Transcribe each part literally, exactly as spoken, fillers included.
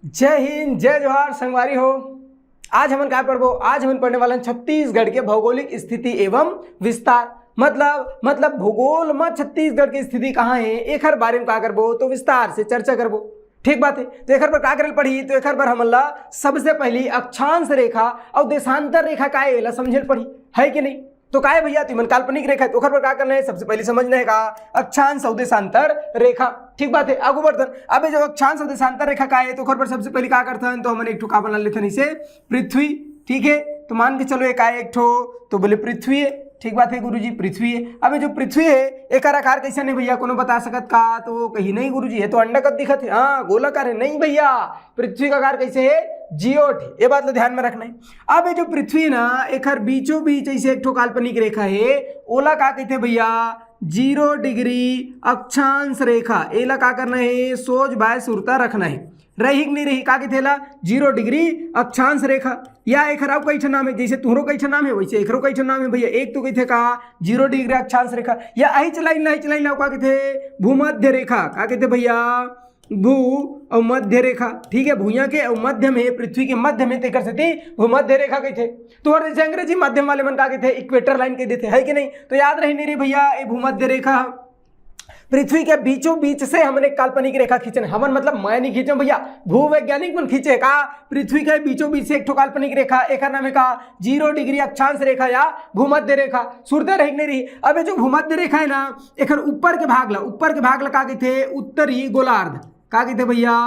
जय हिंद, जय जोहार संगवारी हो। आज हमन का पढ़बो? आज हमन पढ़ने वाला हन छत्तीसगढ़ के भौगोलिक स्थिति एवं विस्तार। मतलब मतलब भूगोल म छत्तीसगढ़ के स्थिति कहाँ हे, एखर बारे में का करबो, तो विस्तार से चर्चा करबो। ठीक बात हे। तो एखर बर का करे ल पड़ही? तो एखर बर हमन ला सबसे पहली अक्षांश रेखा अउ देशांतर रेखा का हे, एला समझे ल पड़ही, है कि नहीं? तो का हे भैया, तुमन काल्पनिक रेखा हे, तो ओखर बर का करना हे? सबसे पहले समझना हे का अक्षांश अउ देशांतर रेखा। ठीक बात हे, आगू बढ़थन। अब ये जो अक्षांश अउ देशांतर रेखा का हे, तो ओखर बर सबसे पहले का करथन? तो हमन एक ठो का बना लेथन इसे, पृथ्वी। ठीक हे, तो मान के चलो ये का हे, एक ठो, तो बोले पृथ्वी हे। ठीक बात हे गुरुजी, पृथ्वी हे। अब ये जो पृथ्वी हे, एकर आकार कैसन हे भैया, कोनो बता सकत का? तो कही नहीं गुरुजी, ये तो अंडा कस दिखत हे, हाँ गोलाकार हे। नहीं भैया, पृथ्वी का आकार कैसे हे? जियोट हे। ये बात ला ध्यान में रखना हे। अब ये जो पृथ्वी ना, एखर बीचों बीच ऐसे एक ठो काल्पनिक रेखा हे, ओला का कहिथे भैया? जीरो डिग्री अक्षांश रेखा। एला का करना हे? सोझ बाय सुरता रखना हे। रही कि नहीं रही? का कहिथे एला? जीरो डिग्री अक्षांश रेखा। या एखर अउ कई ठो नाम हे, जैसे तुहरो कई ठो नाम हे, वैसे एकरो कई ठो नाम हे भैया। एक तो कहिथे का? जीरो डिग्री अक्षांश रेखा। या अहिच लाइन ला, अहिच लाइन ला का कहिथे? भूमध्य रेखा। का कहिथे भैया? भू अउ मध्य रेखा। ठीक हे, भुइयां के अउ मध्य में, पृथ्वी के मध्य में, तेकर सेती भूमध्य रेखा कहिथे। तो और जैसे अंग्रेजी माध्यम वाले मन का कहिथे? इक्वेटर लाइन कहि देथे, है कि नहीं? तो याद रही नहीं रे भैया, ये भूमध्य रेखा ह। पृथ्वी के बीचों बीच से हमन एक काल्पनिक रेखा खींचन। हमन मतलब मैं नहीं खींचन भैया, भूवैज्ञानिक मन खींचे का। पृथ्वी के बीचों बीच से एक ठो काल्पनिक रेखा, एकर नाम हे का? जीरो डिग्री अक्षांश रेखा या भूमध्य रेखा। सुरते रही कि नहीं रही? अब ये जो भूमध्य रेखा हे ना, एखर ऊपर के भाग ला, ऊपर के भाग ला का कहिथे? उत्तरी गोलार्ध। का कहिथे भैया?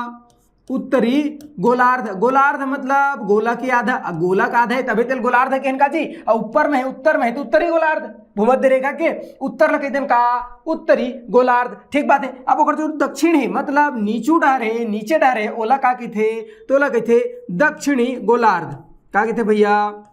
उत्तरी गोलार्ध। गोलार्ध मतलब गोला के आधा, गोला के आधा हे तभे तेला गोलार्ध कहेन का जी। अउ ऊपर में हे, उत्तर में हे, तो उत्तरी गोलार्ध। भूमध्य रेखा के उत्तर ला कहि देन का? उत्तरी गोलार्ध। ठीक बात हे। अब ओकर जो दक्षिण हे, मतलब नीचू डहर हे, नीचे डहर हे, ओला का कहिथे? तो ओला कहिथे दक्षिणी गोलार्ध। का कहिथे भैया?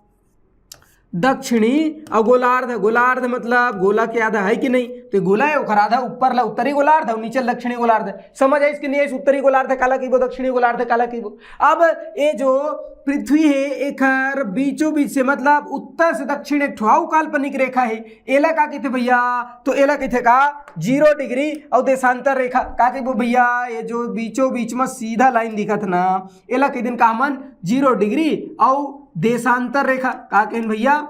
दक्षिणी। अउ गोलार्ध, गोलार्ध मतलब गोला के आधा, है कि नहीं? तो गोला हे, ओकर आधा ऊपर ला उत्तरी गोलार्ध अउ नीचे ला दक्षिणी गोलार्ध। समझ आइस कि नहीं आइस? उत्तरी गोलार्ध काला कहिबो, दक्षिणी गोलार्ध काला कहिबो। अब ये जो पृथ्वी हे, एखर बीचों बीच से, मतलब उत्तर से दक्षिण एक ठो अउ काल्पनिक रेखा हे, एला का कहिथे भैया? तो एला कहिथे का? जीरो डिग्री अउ देशांतर रेखा। का कहिबो भैया? ये जो बीचों बीच में सीधा लाइन दिखत ना, एला कहि देन का हमन? जीरो डिग्री अउ देशांतर रेखा। का कहेन भैया?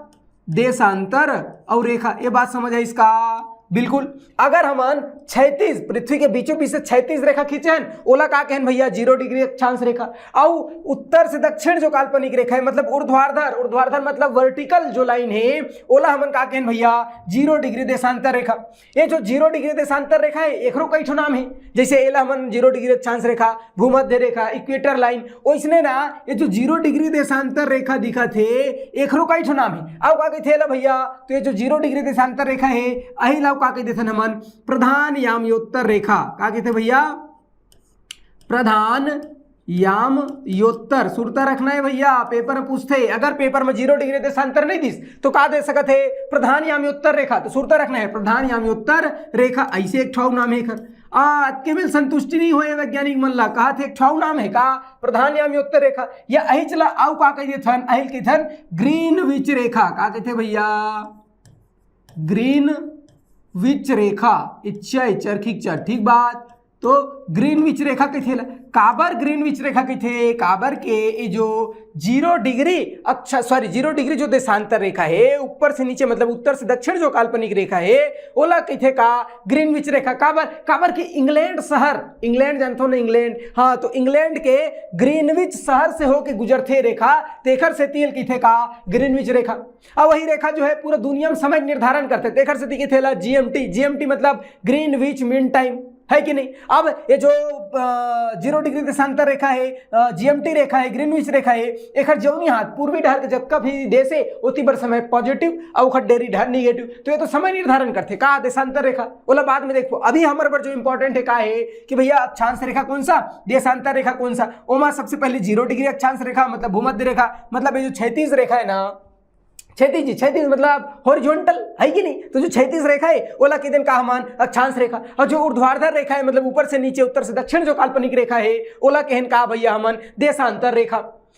देशांतर अउ रेखा। ये बात समझ आइस का? बिल्कुल। अगर हमन क्षैतिज, पृथ्वी के बीचों बीच से क्षैतिज रेखा खींचे हन, ओला का कहेन भैया? जीरो डिग्री अक्षांश रेखा। अउ उत्तर से दक्षिण जो काल्पनिक रेखा हे, मतलब ऊर्ध्वाधर, ऊर्ध्वाधर मतलब वर्टिकल जो लाइन हे, ओला हमन का कहेन भैया? जीरो डिग्री देशांतर रेखा। ये जो जीरो डिग्री देशांतर रेखा हे, एकरो कई ठो नाम हे, जैसे एला हमन जीरो डिग्री अक्षांश रेखा, भूमध्य रेखा, इक्वेटर लाइन। ओइसने ना, ये जो जीरो डिग्री देशांतर रेखा दिखत हे, एकरो कई ठो नाम हे। अउ का कहिथे एला भैया? तो ये जो जीरो डिग्री देशांतर रेखा हे, अही ला अउ का कहि देथन हमन? प्रधान याम्योत्तर रेखा। का कहिथे भैया? प्रधान याम्योत्तर। सुरता रखना हे भैया, पेपर में पूछथे, अगर पेपर में जीरो डिग्री देशांतर नहीं दिस, तो का दे सकत हे? प्रधान याम्योत्तर रेखा। तो सुरता रखना हे, प्रधान याम्योत्तर रेखा। ऐसे एक ठो अउ नाम हे एखर। आ, अतके में संतुष्टि नहीं होय वैज्ञानिक मन ला, कहाथे एक ठो अउ नाम हे का? प्रधान याम्योत्तर रेखा। या अहिच ला अउ का कहि देथन? अहिल कहिथन ग्रीनविच रेखा। का कहिथे भैया? ग्रीनविच रेखा। इच्छा, इच्छा, ठीक, इच्छा, ठीक बात। तो ग्रीनविच रेखा कहिथे ला। काबर ग्रीनविच रेखा कहिथे? काबर के ये जो जीरो डिग्री, अच्छा सॉरी, जीरो डिग्री जो देशांतर रेखा हे, ऊपर से नीचे मतलब उत्तर से दक्षिण जो काल्पनिक रेखा हे, ओला कहिथे का? ग्रीनविच रेखा। काबर? काबर कि इंग्लैंड शहर, इंग्लैंड जानथो ना, इंग्लैंड, हाँ, तो इंग्लैंड के ग्रीनविच शहर से होके गुजरथे रेखा, तेखर सेती एला कहिथे का? ग्रीनविच रेखा। अब वही रेखा जो हे पूरा दुनिया में समय निर्धारण करथे, तेखर सेती कहिथे ला जीएमटी। जीएमटी मतलब ग्रीनविच मीन टाइम, है कि नहीं? अब ये जो जीरो डिग्री देशांतर रेखा हे, जीएमटी रेखा हे, ग्रीनविच रेखा हे, एखर जौनी हाथ पूर्वी डहर के जतका भी देश हे, ओती बर समय पॉजिटिव अउ ओखर डेरी डहर निगेटिव। तो ये तो समय निर्धारण करथे का? देशांतर रेखा, ओला बाद में देखबो। अभी हमर बर जो इंपॉर्टेंट हे का हे कि भैया अक्षांश रेखा कौन सा, देशांतर रेखा कौन सा, ओमा सबसे पहले जीरो डिग्री अक्षांश रेखा मतलब भूमध्य रेखा, मतलब ये जो क्षैतिज रेखा हे ना, क्षैतिज, क्षैतिज मतलब हॉरिजॉन्टल, है कि नहीं? तो जो क्षैतिज रेखा हे, ओला कहि देन का हमन? अक्षांश रेखा। अउ जो ऊर्ध्वाधर रेखा हे, मतलब ऊपर से नीचे, उत्तर से दक्षिण जो काल्पनिक रेखा हे, ओला कहेन का भैया हमन? देशांतर रेखा।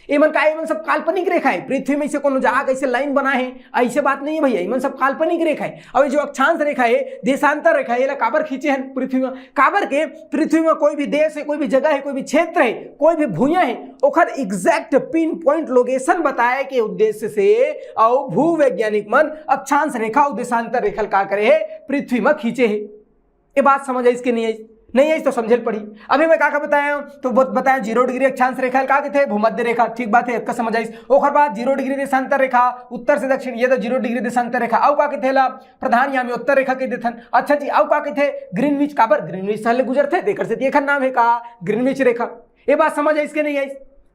एमन का, एमन सब काल्पनिक रेखा है। पृथ्वी में से कोनो जाके ऐसे लाइन बना है, ऐसे बात नहीं है भैया, एमन सब काल्पनिक रेखा है। और ये जो अक्षांश रेखा है, देशांतर रेखा है, एला काबर खींचे हैं पृथ्वी में? काबर के पृथ्वी में कोई भी देश है, कोई भी जगह है, कोई भी क्षेत्र है, कोई भी भूया है, ओखर एग्जैक्ट पिन पॉइंट लोकेशन बताए के उद्देश्य से और भूवैज्ञानिक मन अक्षांश रेखा और देशांतर रेखा का करे है, पृथ्वी में खींचे है। ये बात समझ आइस कि नहीं आइस? नहीं आइस तो समझे ल पड़ी। अभी मैं का का बताया हूँ, तो बत-, बताया जीरो डिग्री अक्षांश रेखा का कथे? भूमध्य रेखा। ठीक बात है, इतना समझ आइस। ओकर बाद जीरो डिग्री देशांतर रेखा, उत्तर से दक्षिण, ये तो जीरो डिग्री देशांतर रेखा। अउ का कथे ला? प्रधान यामी उत्तर रेखा कह देथन। अच्छा जी, अउ का कथे? ग्रीनविच। काबर? ग्रीनविच सहर ले गुजरथे, तेकर से एखर नाम है का, ग्रीनविच रेखा। ये बात समझ आइस कि नहीं आइस?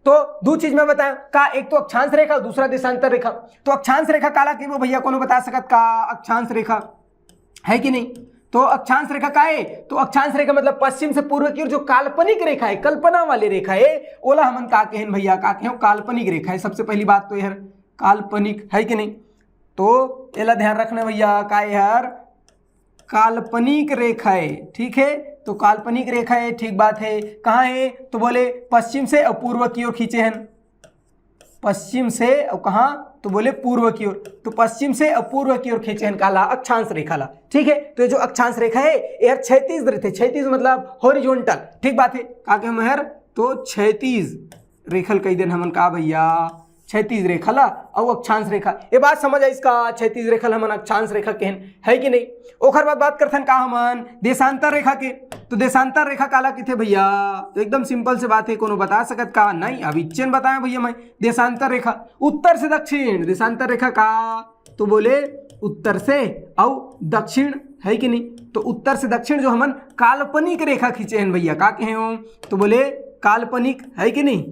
तो दो चीज मैं बताया का, एक तो अक्षांश रेखा, दूसरा देशांतर रेखा। तो अक्षांश रेखा काला कहिबो भैया, कोनो बता सकत का? अक्षांश रेखा है कि नहीं? तो अक्षांश रेखा का है? तो अक्षांश रेखा मतलब पश्चिम से पूर्व की ओर जो काल्पनिक रेखा है, कल्पना वाली रेखा है, ओला हमन का कहेन भैया? का कहेन? काल्पनिक रेखा है। सबसे पहली बात तो यार काल्पनिक है कि नहीं? तो एला ध्यान रखना भैया, का यार काल्पनिक रेखा है, ठीक है? तो काल्पनिक रेखा है, ठीक बात है। कहाँ है? तो बोले पश्चिम से और पूर्व की ओर खींचे हैं, पश्चिम से और कहाँ? तो बोले पूर्व की ओर। तो पश्चिम से और पूर्व की ओर खींचे हैं काला? अक्षांश रेखा ला, ठीक है? तो ये जो अक्षांश रेखा है, ये क्षैतिज रहते, क्षैतिज मतलब हॉरिजॉन्टल, ठीक बात है। का के महर? तो क्षैतिज रेखा ल कह देन हमन का भैया? क्षैतिज रेखा ला। अउ अक्षांश रेखा, ये बात समझ आइस का? क्षैतिज रेखा ला हमन अक्षांश रेखा कहेन, है कि नहीं? ओखर बाद बात करथन का हमन देशांतर रेखा के। तो देशांतर रेखा काला किथे भैया? तो एकदम सिंपल से बात है, कोनो बता सकत का? नहीं, अब इच्चेन बताया भैया मैं। देशांतर रेखा उत्तर से दक्षिण, देशांतर रेखा का? तो बोले उत्तर से अउ दक्षिण, है कि नहीं? तो उत्तर से दक्षिण जो हमन काल्पनिक रेखा खींचे हैं भैया, का कहे हो? तो बोले काल्पनिक, है कि नहीं?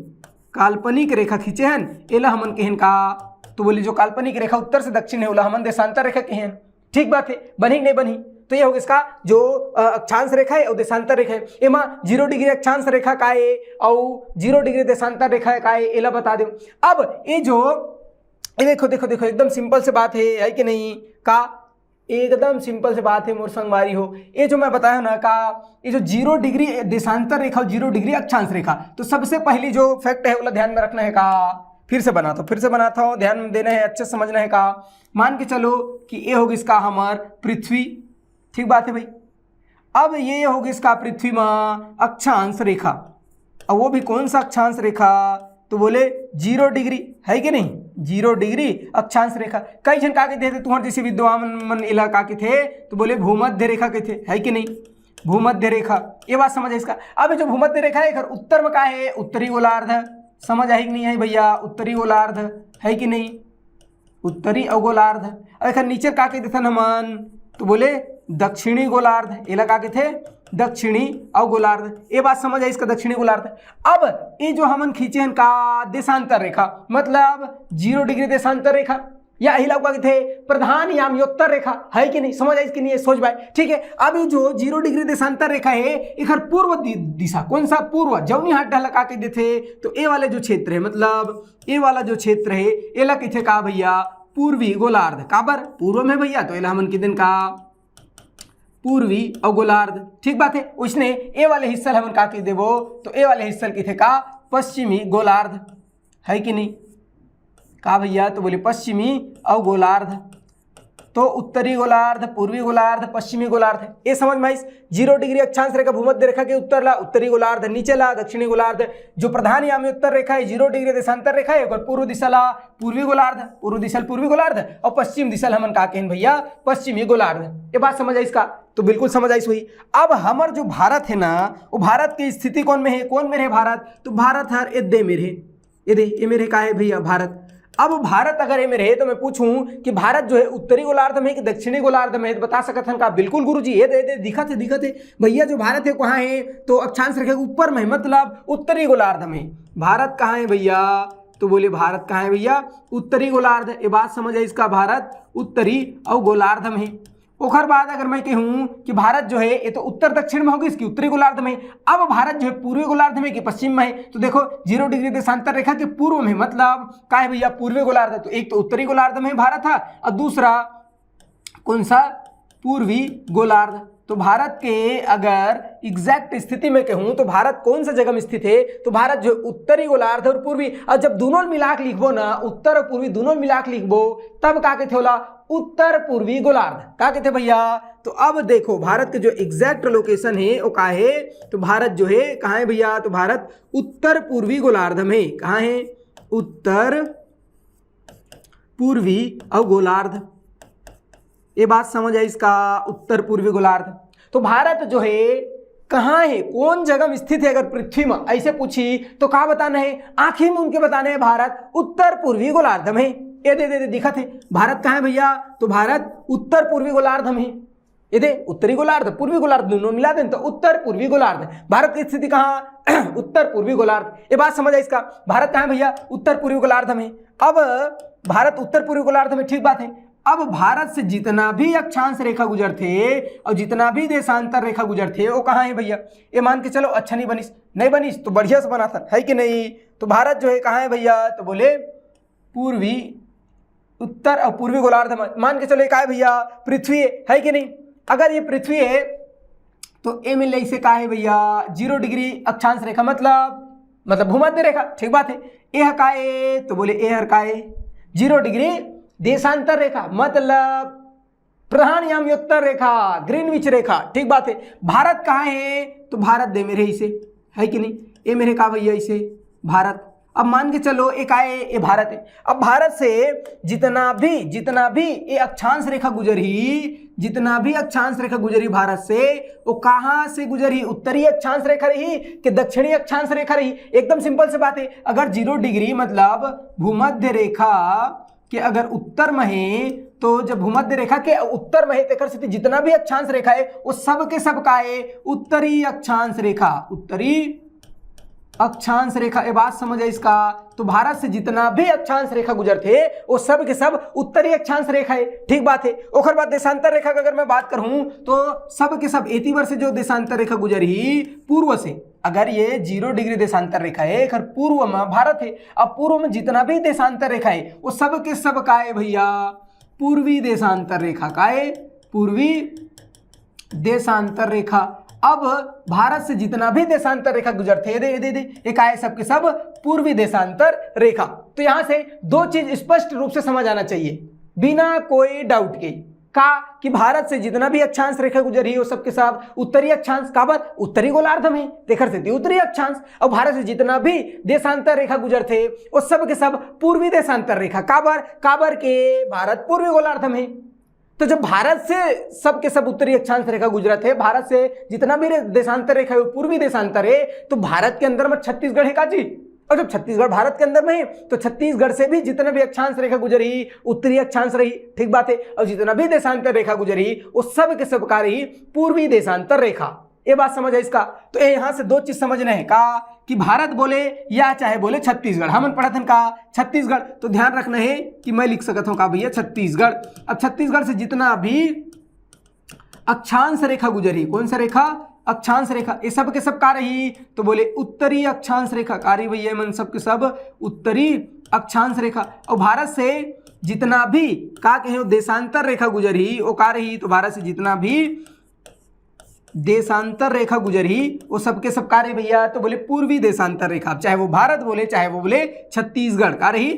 काल्पनिक रेखा खींचे हैं, एला हमन कहेन का? तो बोले जो काल्पनिक रेखा उत्तर से दक्षिण है, ओला हमन देशांतर रेखा कहेन। ठीक बात है, बनी कि नहीं बनी? तो ये हो गया इसका जो अक्षांश रेखा है और देशांतर रेखा है। एमा जीरो डिग्री अक्षांश रेखा का है और जीरो डिग्री देशांतर रेखा का है, एला बता दो। अब ये जो, ये देखो, देखो, देखो, एकदम सिंपल से बात है, है कि नहीं? का एकदम सिंपल से बात है मोर संगवारी हो। ये जो मैं बताया ना का, ये जो जीरो डिग्री देशांतर रेखा और जीरो डिग्री अक्षांश रेखा, तो सबसे पहली जो फैक्ट है, ओला ध्यान में रखना है का। फिर से बनाता हूँ, फिर से बनाता हूँ, ध्यान देना है, अच्छे से समझना है का। मान के चलो कि ये हो गई इसका हमर पृथ्वी, ठीक बात है भाई। अब ये हो गई इसका पृथ्वी में अक्षांश रेखा, और वो भी कौन सा अक्षांश रेखा? तो बोले जीरो डिग्री, है कि नहीं? जीरो डिग्री अक्षांश रेखा। कई झन का कहिथे, तुम्हारे जैसे विद्वान मन इला का कहिथे, तो बोले भूमध्य रेखा कहिथे, है कि नहीं? भूमध्य रेखा, ये बात समझ है इसका। अब जो भूमध्य रेखा है, एकर उत्तर में का है? उत्तरी गोलार्ध। समझ आई कि नहीं आई भैया? उत्तरी गोलार्ध, है कि नहीं? उत्तरी अउ गोलार्ध। अब एकर नीचे का कह देथन हमन? तो बोले दक्षिणी गोलार्ध। एला का कहिथे? दक्षिणी अउ गोलार्ध। ये बात समझ आई इसका, दक्षिणी गोलार्ध। अब ये जो हमन खींचे हन का देशांतर रेखा, मतलब जीरो डिग्री देशांतर रेखा, या एला का कहिथे? प्रधान यामियोत्तर रेखा, है कि नहीं? समझ आइस कि नहीं है? सोच भाई, ठीक है। अब ये जो जीरो डिग्री देशांतर रेखा है, एकर पूर्व दि-, दिशा, कौन सा? पूर्व, जौनी हाथ ढाला का कह देथे, तो ये वाले जो क्षेत्र है, मतलब ये वाला जो क्षेत्र है, एला कहिथे का भैया? पूर्वी गोलार्ध। काबर? पूर्व में भैया, तो एला हमन कह देन का? पूर्वी अउ गोलार्ध। ठीक बात है। उसने ये वाले हिस्सा ल हमन का कह देबो? तो ये वाले हिस्सा ल कहिथे का? पश्चिमी गोलार्ध, है कि नहीं? का भैया? तो बोले पश्चिमी अउ गोलार्ध। तो उत्तरी गोलार्ध, पूर्वी गोलार्ध, पश्चिमी गोलार्ध, ये समझ में आइस। जीरो डिग्री अक्षांश रेखा भूमध्य रेखा के उत्तर ला उत्तरी गोलार्ध, नीचे ला दक्षिणी गोलार्ध। जो प्रधान यामी उत्तर रेखा है, जीरो डिग्री देशांतर रेखा है, ओकर पूर्व दिशा ला पूर्वी गोलार्ध, पूर्व दिशा ल पूर्वी गोलार्ध, और पश्चिम दिशा ल हमन का कहेन भैया? पश्चिमी गोलार्ध। ये बात समझ आइस का? तो बिल्कुल समझ आइस होही। अब हमर जो भारत है ना, वो भारत की स्थिति कौन में है? कौन में रहे भारत? तो भारत हर एदे में रहे, ये दे, ये मेरे का है भैया? भारत। अब भारत अगर ये मेरे है, तो मैं पूछूं कि भारत जो है उत्तरी गोलार्ध में है कि दक्षिणी गोलार्ध में है, तो बता सकत हन का? बिल्कुल गुरुजी, ये दे, ये दे, दिखत है, दिखत है भैया। जो भारत है कहाँ है? तो अक्षांश रेखा के ऊपर में है, मतलब उत्तरी गोलार्ध में। भारत कहाँ है भैया? तो बोले भारत कहाँ है भैया? उत्तरी गोलार्ध। ये बात समझ आइस का? भारत उत्तरी अउ गोलार्ध में है। ओखर बाद अगर मैं कहूँ कि भारत जो है, ये तो उत्तर दक्षिण में होगी, इसकी उत्तरी गोलार्ध में। अब भारत जो है पूर्वी गोलार्ध में कि पश्चिम में है, तो देखो जीरो डिग्री देशांतर रेखा के पूर्व में, मतलब का है भैया? पूर्वी गोलार्ध। तो एक तो उत्तरी गोलार्ध में भारत है, और दूसरा कौन सा? पूर्वी गोलार्ध। तो भारत के अगर एग्जैक्ट स्थिति में कहूं तो भारत कौन सा जगह में स्थित है, तो भारत जो उत्तरी गोलार्ध और पूर्वी, और जब दोनों मिला के लिखबो ना, उत्तर और पूर्वी दोनों मिला के लिखबो, तब का कहते होला? उत्तर पूर्वी गोलार्ध। का कहते भैया? तो अब देखो, भारत के जो एग्जैक्ट लोकेशन है वो का है? तो भारत जो है कहाँ है भैया? तो भारत उत्तर पूर्वी गोलार्ध में। कहाँ है? उत्तर पूर्वी और गोलार्ध। ये बात समझ आई इसका, उत्तर पूर्वी गोलार्ध। तो भारत जो है कहाँ है, कौन जगह में स्थित है, अगर पृथ्वी में ऐसे पूछी तो का बताना है? आखिरी में उनके बताना है भारत उत्तर पूर्वी गोलार्ध में। ये दे दे, दे दिखत है, भारत कहाँ है भैया? तो भारत उत्तर पूर्वी गोलार्ध में। ये दे, उत्तरी गोलार्ध, पूर्वी गोलार्ध दोनों मिला दें तो उत्तर पूर्वी गोलार्ध। भारत की स्थिति कहाँ? उत्तर पूर्वी गोलार्ध। ये बात समझ आई इसका, भारत कहाँ है भैया? उत्तर पूर्वी गोलार्ध में। अब भारत उत्तर पूर्वी गोलार्ध में, ठीक बात है। अब भारत से जितना भी अक्षांश रेखा गुजरथे और जितना भी देशांतर रेखा गुजरथे, वो कहाँ है भैया? ये मान के चलो, अच्छा नहीं बनिस, नहीं बनिस तो बढ़िया से बनाथन, है कि नहीं? तो भारत जो है कहाँ है भैया? तो बोले पूर्वी, उत्तर और पूर्वी गोलार्ध में। मान के चलो, ये का है भैया? पृथ्वी है, है कि नहीं? अगर ये पृथ्वी है तो ए में ले इसे का है भैया? जीरो डिग्री अक्षांश रेखा, मतलब, मतलब भूमध्य रेखा, ठीक बात है। ए ह का है? तो बोले ए हर का है? जीरो डिग्री देशांतर रेखा, मतलब प्रधान याम उत्तर रेखा, ग्रीनविच रेखा, ठीक बात है। भारत कहाँ है? तो भारत दे मेरे इसे, है कि नहीं? ये मेरे का भैया इसे भारत। अब मान के चलो, एक आए, ये भारत है। अब भारत से जितना भी, जितना भी ये अक्षांश रेखा गुजरही, जितना भी अक्षांश रेखा गुजरही भारत से, वो कहाँ से गुजरही? उत्तरी अक्षांश रेखा रही कि दक्षिणी अक्षांश रेखा रही? एकदम सिंपल से बात है। अगर जीरो डिग्री मतलब भूमध्य रेखा कि अगर उत्तर में है, तो जब भूमध्य रेखा के उत्तर में है, तेकर सेती जितना भी अक्षांश रेखा है, वो सब के सब का है? उत्तरी अक्षांश रेखा, उत्तरी अक्षांश रेखा। ये बात समझ आई इसका? तो भारत से जितना भी अक्षांश रेखा गुजरथे, वो सब के सब उत्तरी अक्षांश रेखा है, ठीक बात है। ओकर बाद देशांतर रेखा की अगर मैं बात करूं, तो सब के सब एती बर से जो देशांतर रेखा गुजरही पूर्व से, अगर ये जीरो डिग्री देशांतर रेखा है, एकर पूर्व में भारत है। अब पूर्व में जितना भी देशांतर रेखा है, वो सब के सब का है भैया? पूर्वी देशांतर रेखा। का है? पूर्वी देशांतर रेखा। अब भारत से जितना भी देशांतर रेखा गुजरथे, ये दे, ये दे, ये दे, ये का है? सबके सब पूर्वी देशांतर रेखा। तो यहां से दो चीज स्पष्ट रूप से समझ आना चाहिए, बिना कोई डाउट के। का कि भारत से जितना भी अक्षांश रेखा गुजरही, वो सबके सब उत्तरी अक्षांश, काबर? उत्तरी गोलार्ध में, तेकर सेती उत्तरी अक्षांश। और भारत से जितना भी देशांतर रेखा गुजरथे, वो सब के सब पूर्वी देशांतर रेखा, काबर? काबर के भारत पूर्वी गोलार्ध में। तो जब भारत से सब के सब उत्तरी अक्षांश रेखा गुजरथे, भारत से जितना भी रे-, देशांतर रेखा है, वो पूर्वी देशांतर है, तो भारत के अंदर में छत्तीसगढ़ है का जी? और जब छत्तीसगढ़ भारत के अंदर में है, तो छत्तीसगढ़ से भी जितना भी अक्षांश रेखा गुजरही, उत्तरी अक्षांश रही, ठीक बात है, और जितना भी देशांतर रेखा गुजरही, वो सब के सब का रही? पूर्वी देशांतर रेखा। ये बात समझ है इसका? तो ये यहां से दो चीज समझना है का कि भारत बोले या चाहे बोले छत्तीसगढ़, हमन पढ़त हन का छत्तीसगढ़, तो ध्यान रखना है कि मैं लिख सकत हूं का भैया छत्तीसगढ़। अब छत्तीसगढ़ से जितना भी अक्षांश रेखा गुजरही, कौन सा रेखा? अक्षांश रेखा। ये सब के सब का रही? तो बोले उत्तरी अक्षांश रेखा। का रही भैया? मन सब के सब उत्तरी अक्षांश रेखा। और भारत से जितना भी का कहे देशांतर रेखा गुजरही, वो का रही? तो भारत से जितना भी देशांतर रेखा गुजरही, वो सबके सब का रही भैया? तो बोले पूर्वी देशांतर रेखा। अब चाहे वो भारत बोले, चाहे वो बोले छत्तीसगढ़, का रही?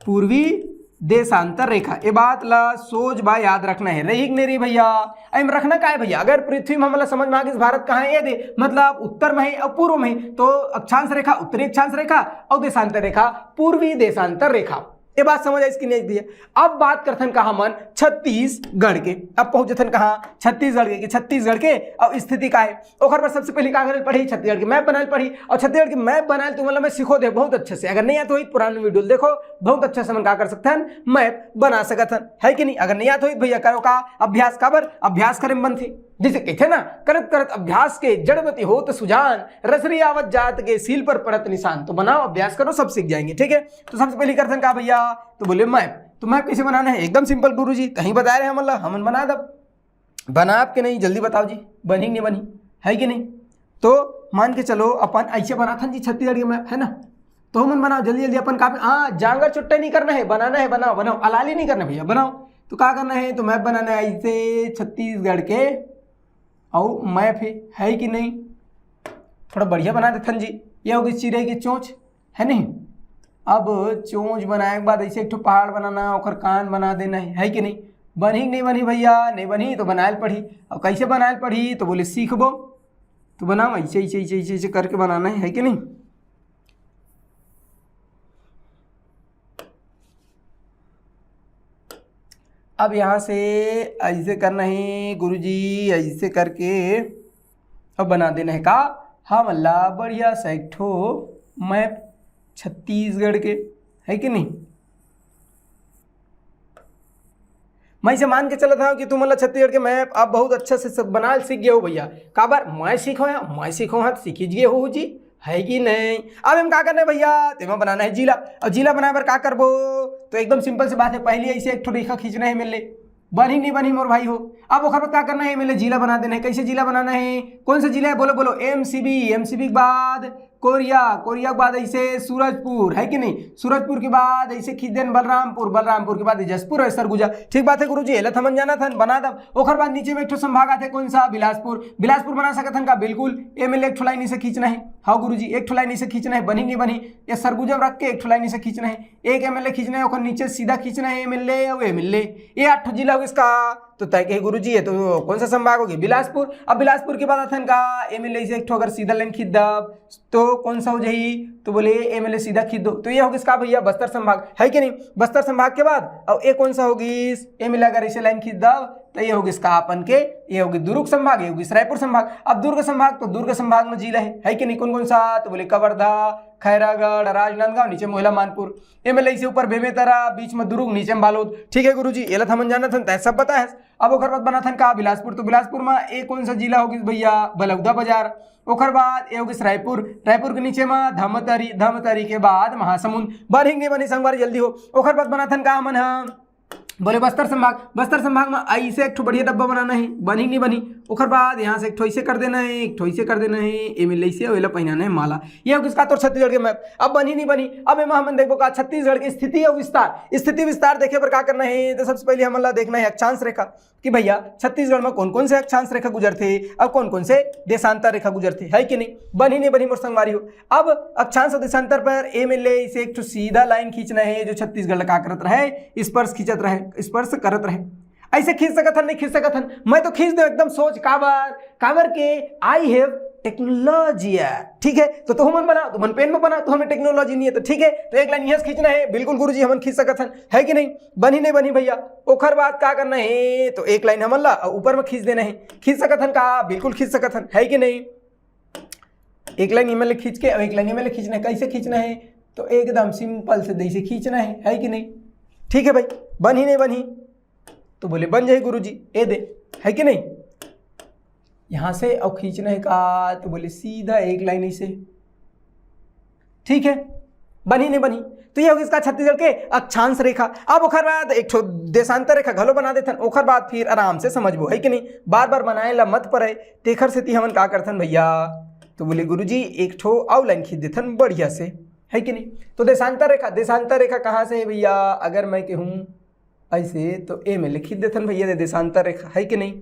पूर्वी देशांतर रेखा। ये बात ला सोच बा याद रखना है, रही कि नहीं रही भैया? एम रखना का है भैया? अगर पृथ्वी में हमला समझ में आ गई भारत कहाँ है, ये दे, मतलब उत्तर में है और पूर्व में है, तो अक्षांश रेखा, उत्तरी अक्षांश रेखा, और देशांतर रेखा, पूर्वी देशांतर रेखा। ये बात समझ आई इसकी नहीं भैया? अब बात करथन कहा मन छत्तीसगढ़ के। अब पहुंचथन कहाँ? छत्तीसगढ़ के। कि छत्तीसगढ़ के अब स्थिति का है, ओकर पर सबसे पहले का करे पड़ी? छत्तीसगढ़ के मैप बनाए पड़ी। और छत्तीसगढ़ के मैप बनाए तो मतलब मैं सिखो दे बहुत अच्छे से। अगर नहीं आता हो तो पुराने वीडियो देखो, बहुत अच्छे से मन का कर सकते हैं, मैप बना सकते हैं, है कि नहीं? अगर नहीं आता हो तो भैया करो का अभ्यास, काबर अभ्यास करे में बनथे। जैसे कहते हैं ना, करत करत अभ्यास के जड़मति होत सुजान, रसरी आवत जात के सील पर पड़त निशान। तो बनाओ, अभ्यास करो, सब सीख जाएंगे, ठीक है? तो सबसे पहले करथन का भैया? तो बोले मैप। तो मैप कैसे बनाना है? एकदम सिंपल गुरु जी, कहीं बता रहे हमन ला, हमन बना दब। बनाब के नहीं, जल्दी बताओ जी, बनी कि नहीं बनी, है कि नहीं? तो मान के चलो अपन ऐसे बनाथन जी छत्तीसगढ़ के मैप, है ना? तो हमन बनाओ जल्दी जल्दी अपन का, हाँ, जांगर चुट्टा नहीं करना है, बनाना है, बनाओ बनाओ, अलाली नहीं करना भैया, बनाओ। तो का करना है, तो मैप बनाना है ऐसे छत्तीसगढ़ के, अउ मैप है, है कि नहीं? थोड़ा बढ़िया बना देथन जी। ये होगी चिरई के चोंच, है नहीं? अब चोंच बनाए के बाद ऐसे एक ठो पहाड़ बनाना, ओकर कान बना देना है, है कि नहीं? बनही कि नहीं बनही भैया? नहीं बनही तो बनाए ल पड़ही। अब कैसे बनाए ल पड़ही? तो बोले सीखबो। तो बनाओ ऐसे ऐसे ऐसे ऐसे ऐसे करके बनाना है, है कि नहीं? अब यहाँ से ऐसे करना है गुरुजी, ऐसे करके अब बना देना है का, हमन ला बढ़िया सा एक ठो मैप छत्तीसगढ़ के, है कि नहीं? मैं इसे मान के चलत हूँ कि तुमन ला छत्तीसगढ़ के मैप आप बहुत अच्छा से सब बनाए ल सीख गए हो भैया। काबर मैं सीखो है, मैं सीखो है तो सीखी गए हो जी, है कि नहीं? अब हम का करना है भैया, तेमा बनाना है जिला। अब जिला बनाए बर का करबो? तो एकदम सिंपल सी बात है, पहली ऐसे एक ठो रेखा खींचना है एमएलए, बनही नहीं बनही मोर भाई हो। अब ओकर बाद का करना है, एमएलए जिला बना देना है। कैसे जिला बनाना है, कौन सा जिला है? बोलो बोलो, एमसीबी। एमसीबी के बाद कोरिया, कोरिया के बाद ऐसे सूरजपुर, है कि नहीं? सूरजपुर के बाद ऐसे खींच देन बलरामपुर, बलरामपुर के बाद जशपुर है सरगुजा। ठीक बात है गुरुजी, एला थमन जाना थन, बना दब। ओकर बाद नीचे में एक ठो संभाग आथे, कौन सा? बिलासपुर। बिलासपुर बना सकत हन का? बिल्कुल। एमएलए एक ठो लाइन इसे खींचना है। हाँ गुरुजी, एक ठो लाइन इसे खींचना है, बनी नहीं बनी? ये सरगुजा रख के एक ठो लाइन इसे खींचना है। एक एमएलए खींचना है, ओकर नीचे सीधा खींचना है एमएलए और एमएलए। ये आठ ठो जिला हो इसका। तो तय कहे गुरुजी, ये तो कौन सा संभाग होगी? बिलासपुर। अब बिलासपुर के बाद अथन का एमएलए से एक ठो अगर सीधा लाइन खींच दब तो कौन सा हो जाही? तो बोले एमएलए सीधा खींच दो। तो ये होगी इसका भैया बस्तर संभाग, है कि नहीं? बस्तर संभाग के बाद अब ये कौन सा होगी? एमएलए अगर इसे लाइन खींच दब तो ये होगी इसका अपन के, ये होगी दुर्ग संभाग, ये होगी रायपुर संभाग। अब दुर्ग संभाग, तो दुर्ग संभाग में जिला है, है कि नहीं? कौन कौन सा? तो बोले कवर्धा, खैरागढ़, राजनांदगांव, नीचे मोहला मानपुर। एमएलए से ऊपर बेमेतरा, बीच में दुर्ग, नीचे में बालोद। ठीक है गुरुजी, एला थमन जाना थन, तय सब बताए। अब ओकर बाद बनाथन का? बिलासपुर। तो बिलासपुर में एक कौन सा जिला होगी भैया? बलौदा बाजार। ओकर बाद ये होगी रायपुर। रायपुर के नीचे में धमतरी, धमतरी के बाद महासमुंद। बनही नहीं बनी संगवारी, जल्दी हो। ओकर बाद बनाथन का हमन ह? बोले बस्तर संभाग। बस्तर संभाग में ऐसे एक ठो बढ़िया डब्बा बनाना है, बनही नहीं बनी? ओकर बाद यहाँ से एक ठो ऐसे कर देना है, एक ठो ऐसे कर देना है, एमएलए से ओला पहनाना है माला। ये हो किसका? तोर छत्तीसगढ़ के मैप। अब बनही नहीं बनी? अब एमा हमन देखबो का छत्तीसगढ़ की स्थिति और विस्तार। स्थिति विस्तार देखे बर का करना है? तो सबसे पहले हमन ला देखना है अक्षांश रेखा कि भैया छत्तीसगढ़ में कौन कौन से अक्षांश रेखा गुजरथे और कौन कौन से देशांतर रेखा गुजरथे, है कि नहीं? बनही नहीं बनी मोर संगवारी हो। अब अक्षांश और देशांतर पर एमएलए से एक ठो सीधा लाइन खींचना है जो छत्तीसगढ़ ला का करत रहे, स्पर्श खींचत रहे, स्पर्श करत रहे। ऐसे खींच सकत हन, नहीं खींच सकत हन? मैं तो खींच दे एकदम सोच। काबर? काबर के I have technology है, ठीक है? तो तुमन बनाओ, तुमन पेन में बनाओ, तुमन टेक्नोलॉजी नहीं है तो ठीक है। तो एक लाइन यहाँ से खींचना है, बिल्कुल गुरुजी हमन खींच सकत हन, है कि नहीं? बनही नहीं बनी भैया? ओखर बाद का करना है? तो एक लाइन हमन ला ऊपर में खींच देना है। खींच सकत हन का? बिल्कुल खींच सकत हन, है कि नहीं? एक लाइन एमएलए खींच के और एक लाइन एमएलए खींचना है। कैसे खींचना है? तो एकदम सिंपल से जैसे खींचना है, है कि नहीं? ठीक है भाई, बनही नहीं बनी? तो बोले बन जाए गुरुजी, ए दे, है कि नहीं? यहाँ से और खींचना है का? तो बोले सीधा एक लाइन ऐसे, ठीक है, बनही नहीं बनी? तो ये होगी इसका छत्तीसगढ़ के अक्षांश रेखा। अब ओखर बाद एक ठो देशांतर रेखा घलो बना देथन, ओखर बाद फिर आराम से समझबो, है कि नहीं? बार बार बनाए ला मत पड़े, तेखर सेती हमन का करथन भैया? तो बोले गुरुजी एक ठो आउ लाइन खींच देथन बढ़िया से, है कि नहीं? तो देशांतर रेखा, देशांतर रेखा कहाँ से है भैया? अगर मैं कहूँ ऐसे तो एमएलए खींच देथन भैया, दे देशांतर रेखा, है कि नहीं?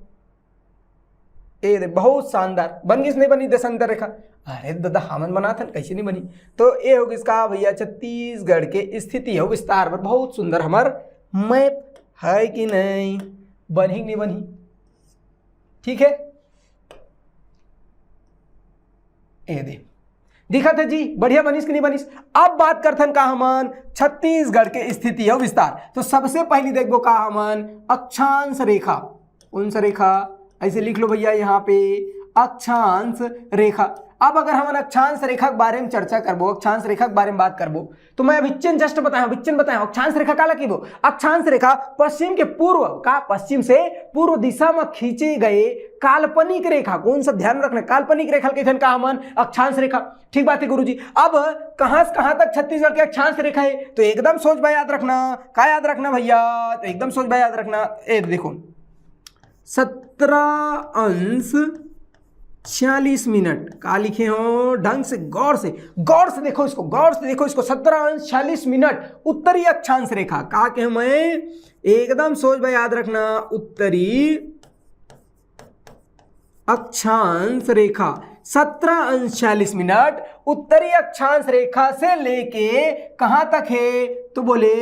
ए दे, बहुत शानदार बन गिस, नहीं बनी देशांतर रेखा? अरे दादा, हमन बनाथन, कैसे नहीं बनी? तो ए हो गिस का भैया, छत्तीसगढ़ के स्थिति और विस्तार पर बहुत सुंदर हमर मैप, है कि नहीं? बनही कि नहीं बनही? ठीक है, ए दे, दिखत है जी, बढ़िया बनिस कि नहीं बनिस? अब बात करथन का हमन छत्तीसगढ़ के स्थिति और विस्तार। तो सबसे पहली देखबो का हमन अक्षांश रेखा, कौन सा रेखा? ऐसे लिख लो भैया यहाँ पे, अक्षांश रेखा। अब अगर हमन अक्षांश रेखा के बारे में चर्चा करबो, अक्षांश रेखा के बारे में बात करबो, तो मैं अभिच्चन जस्ट बताया हूँ, अभिच्चन बताया हूँ, अक्षांश रेखा काला कहिबो? अक्षांश रेखा पश्चिम के पूर्व का, पश्चिम से पूर्व दिशा में खींचे गए काल्पनिक रेखा। कौन सा? ध्यान रखना, काल्पनिक रेखा ल कहिथन का हमन अक्षांश रेखा। ठीक बात है गुरुजी। अब कहाँ से कहाँ तक छत्तीसगढ़ के अक्षांश रेखा है? तो एकदम सोच बा याद रखना। का याद रखना भैया? तो एकदम सोच बा याद रखना। ए देखो, सत्रह अंश छियालीस मिनट। का लिखे हो? ढंग से, गौर से, गौर से देखो इसको, गौर से देखो इसको। सत्रह अंश छियालीस मिनट, उत्तरी अक्षांश रेखा। का कहे मैं? एकदम सोच भाई, याद रखना, उत्तरी अक्षांश रेखा, सत्रह अंश छियालीस मिनट उत्तरी अक्षांश रेखा से लेके कहां तक है? तो बोले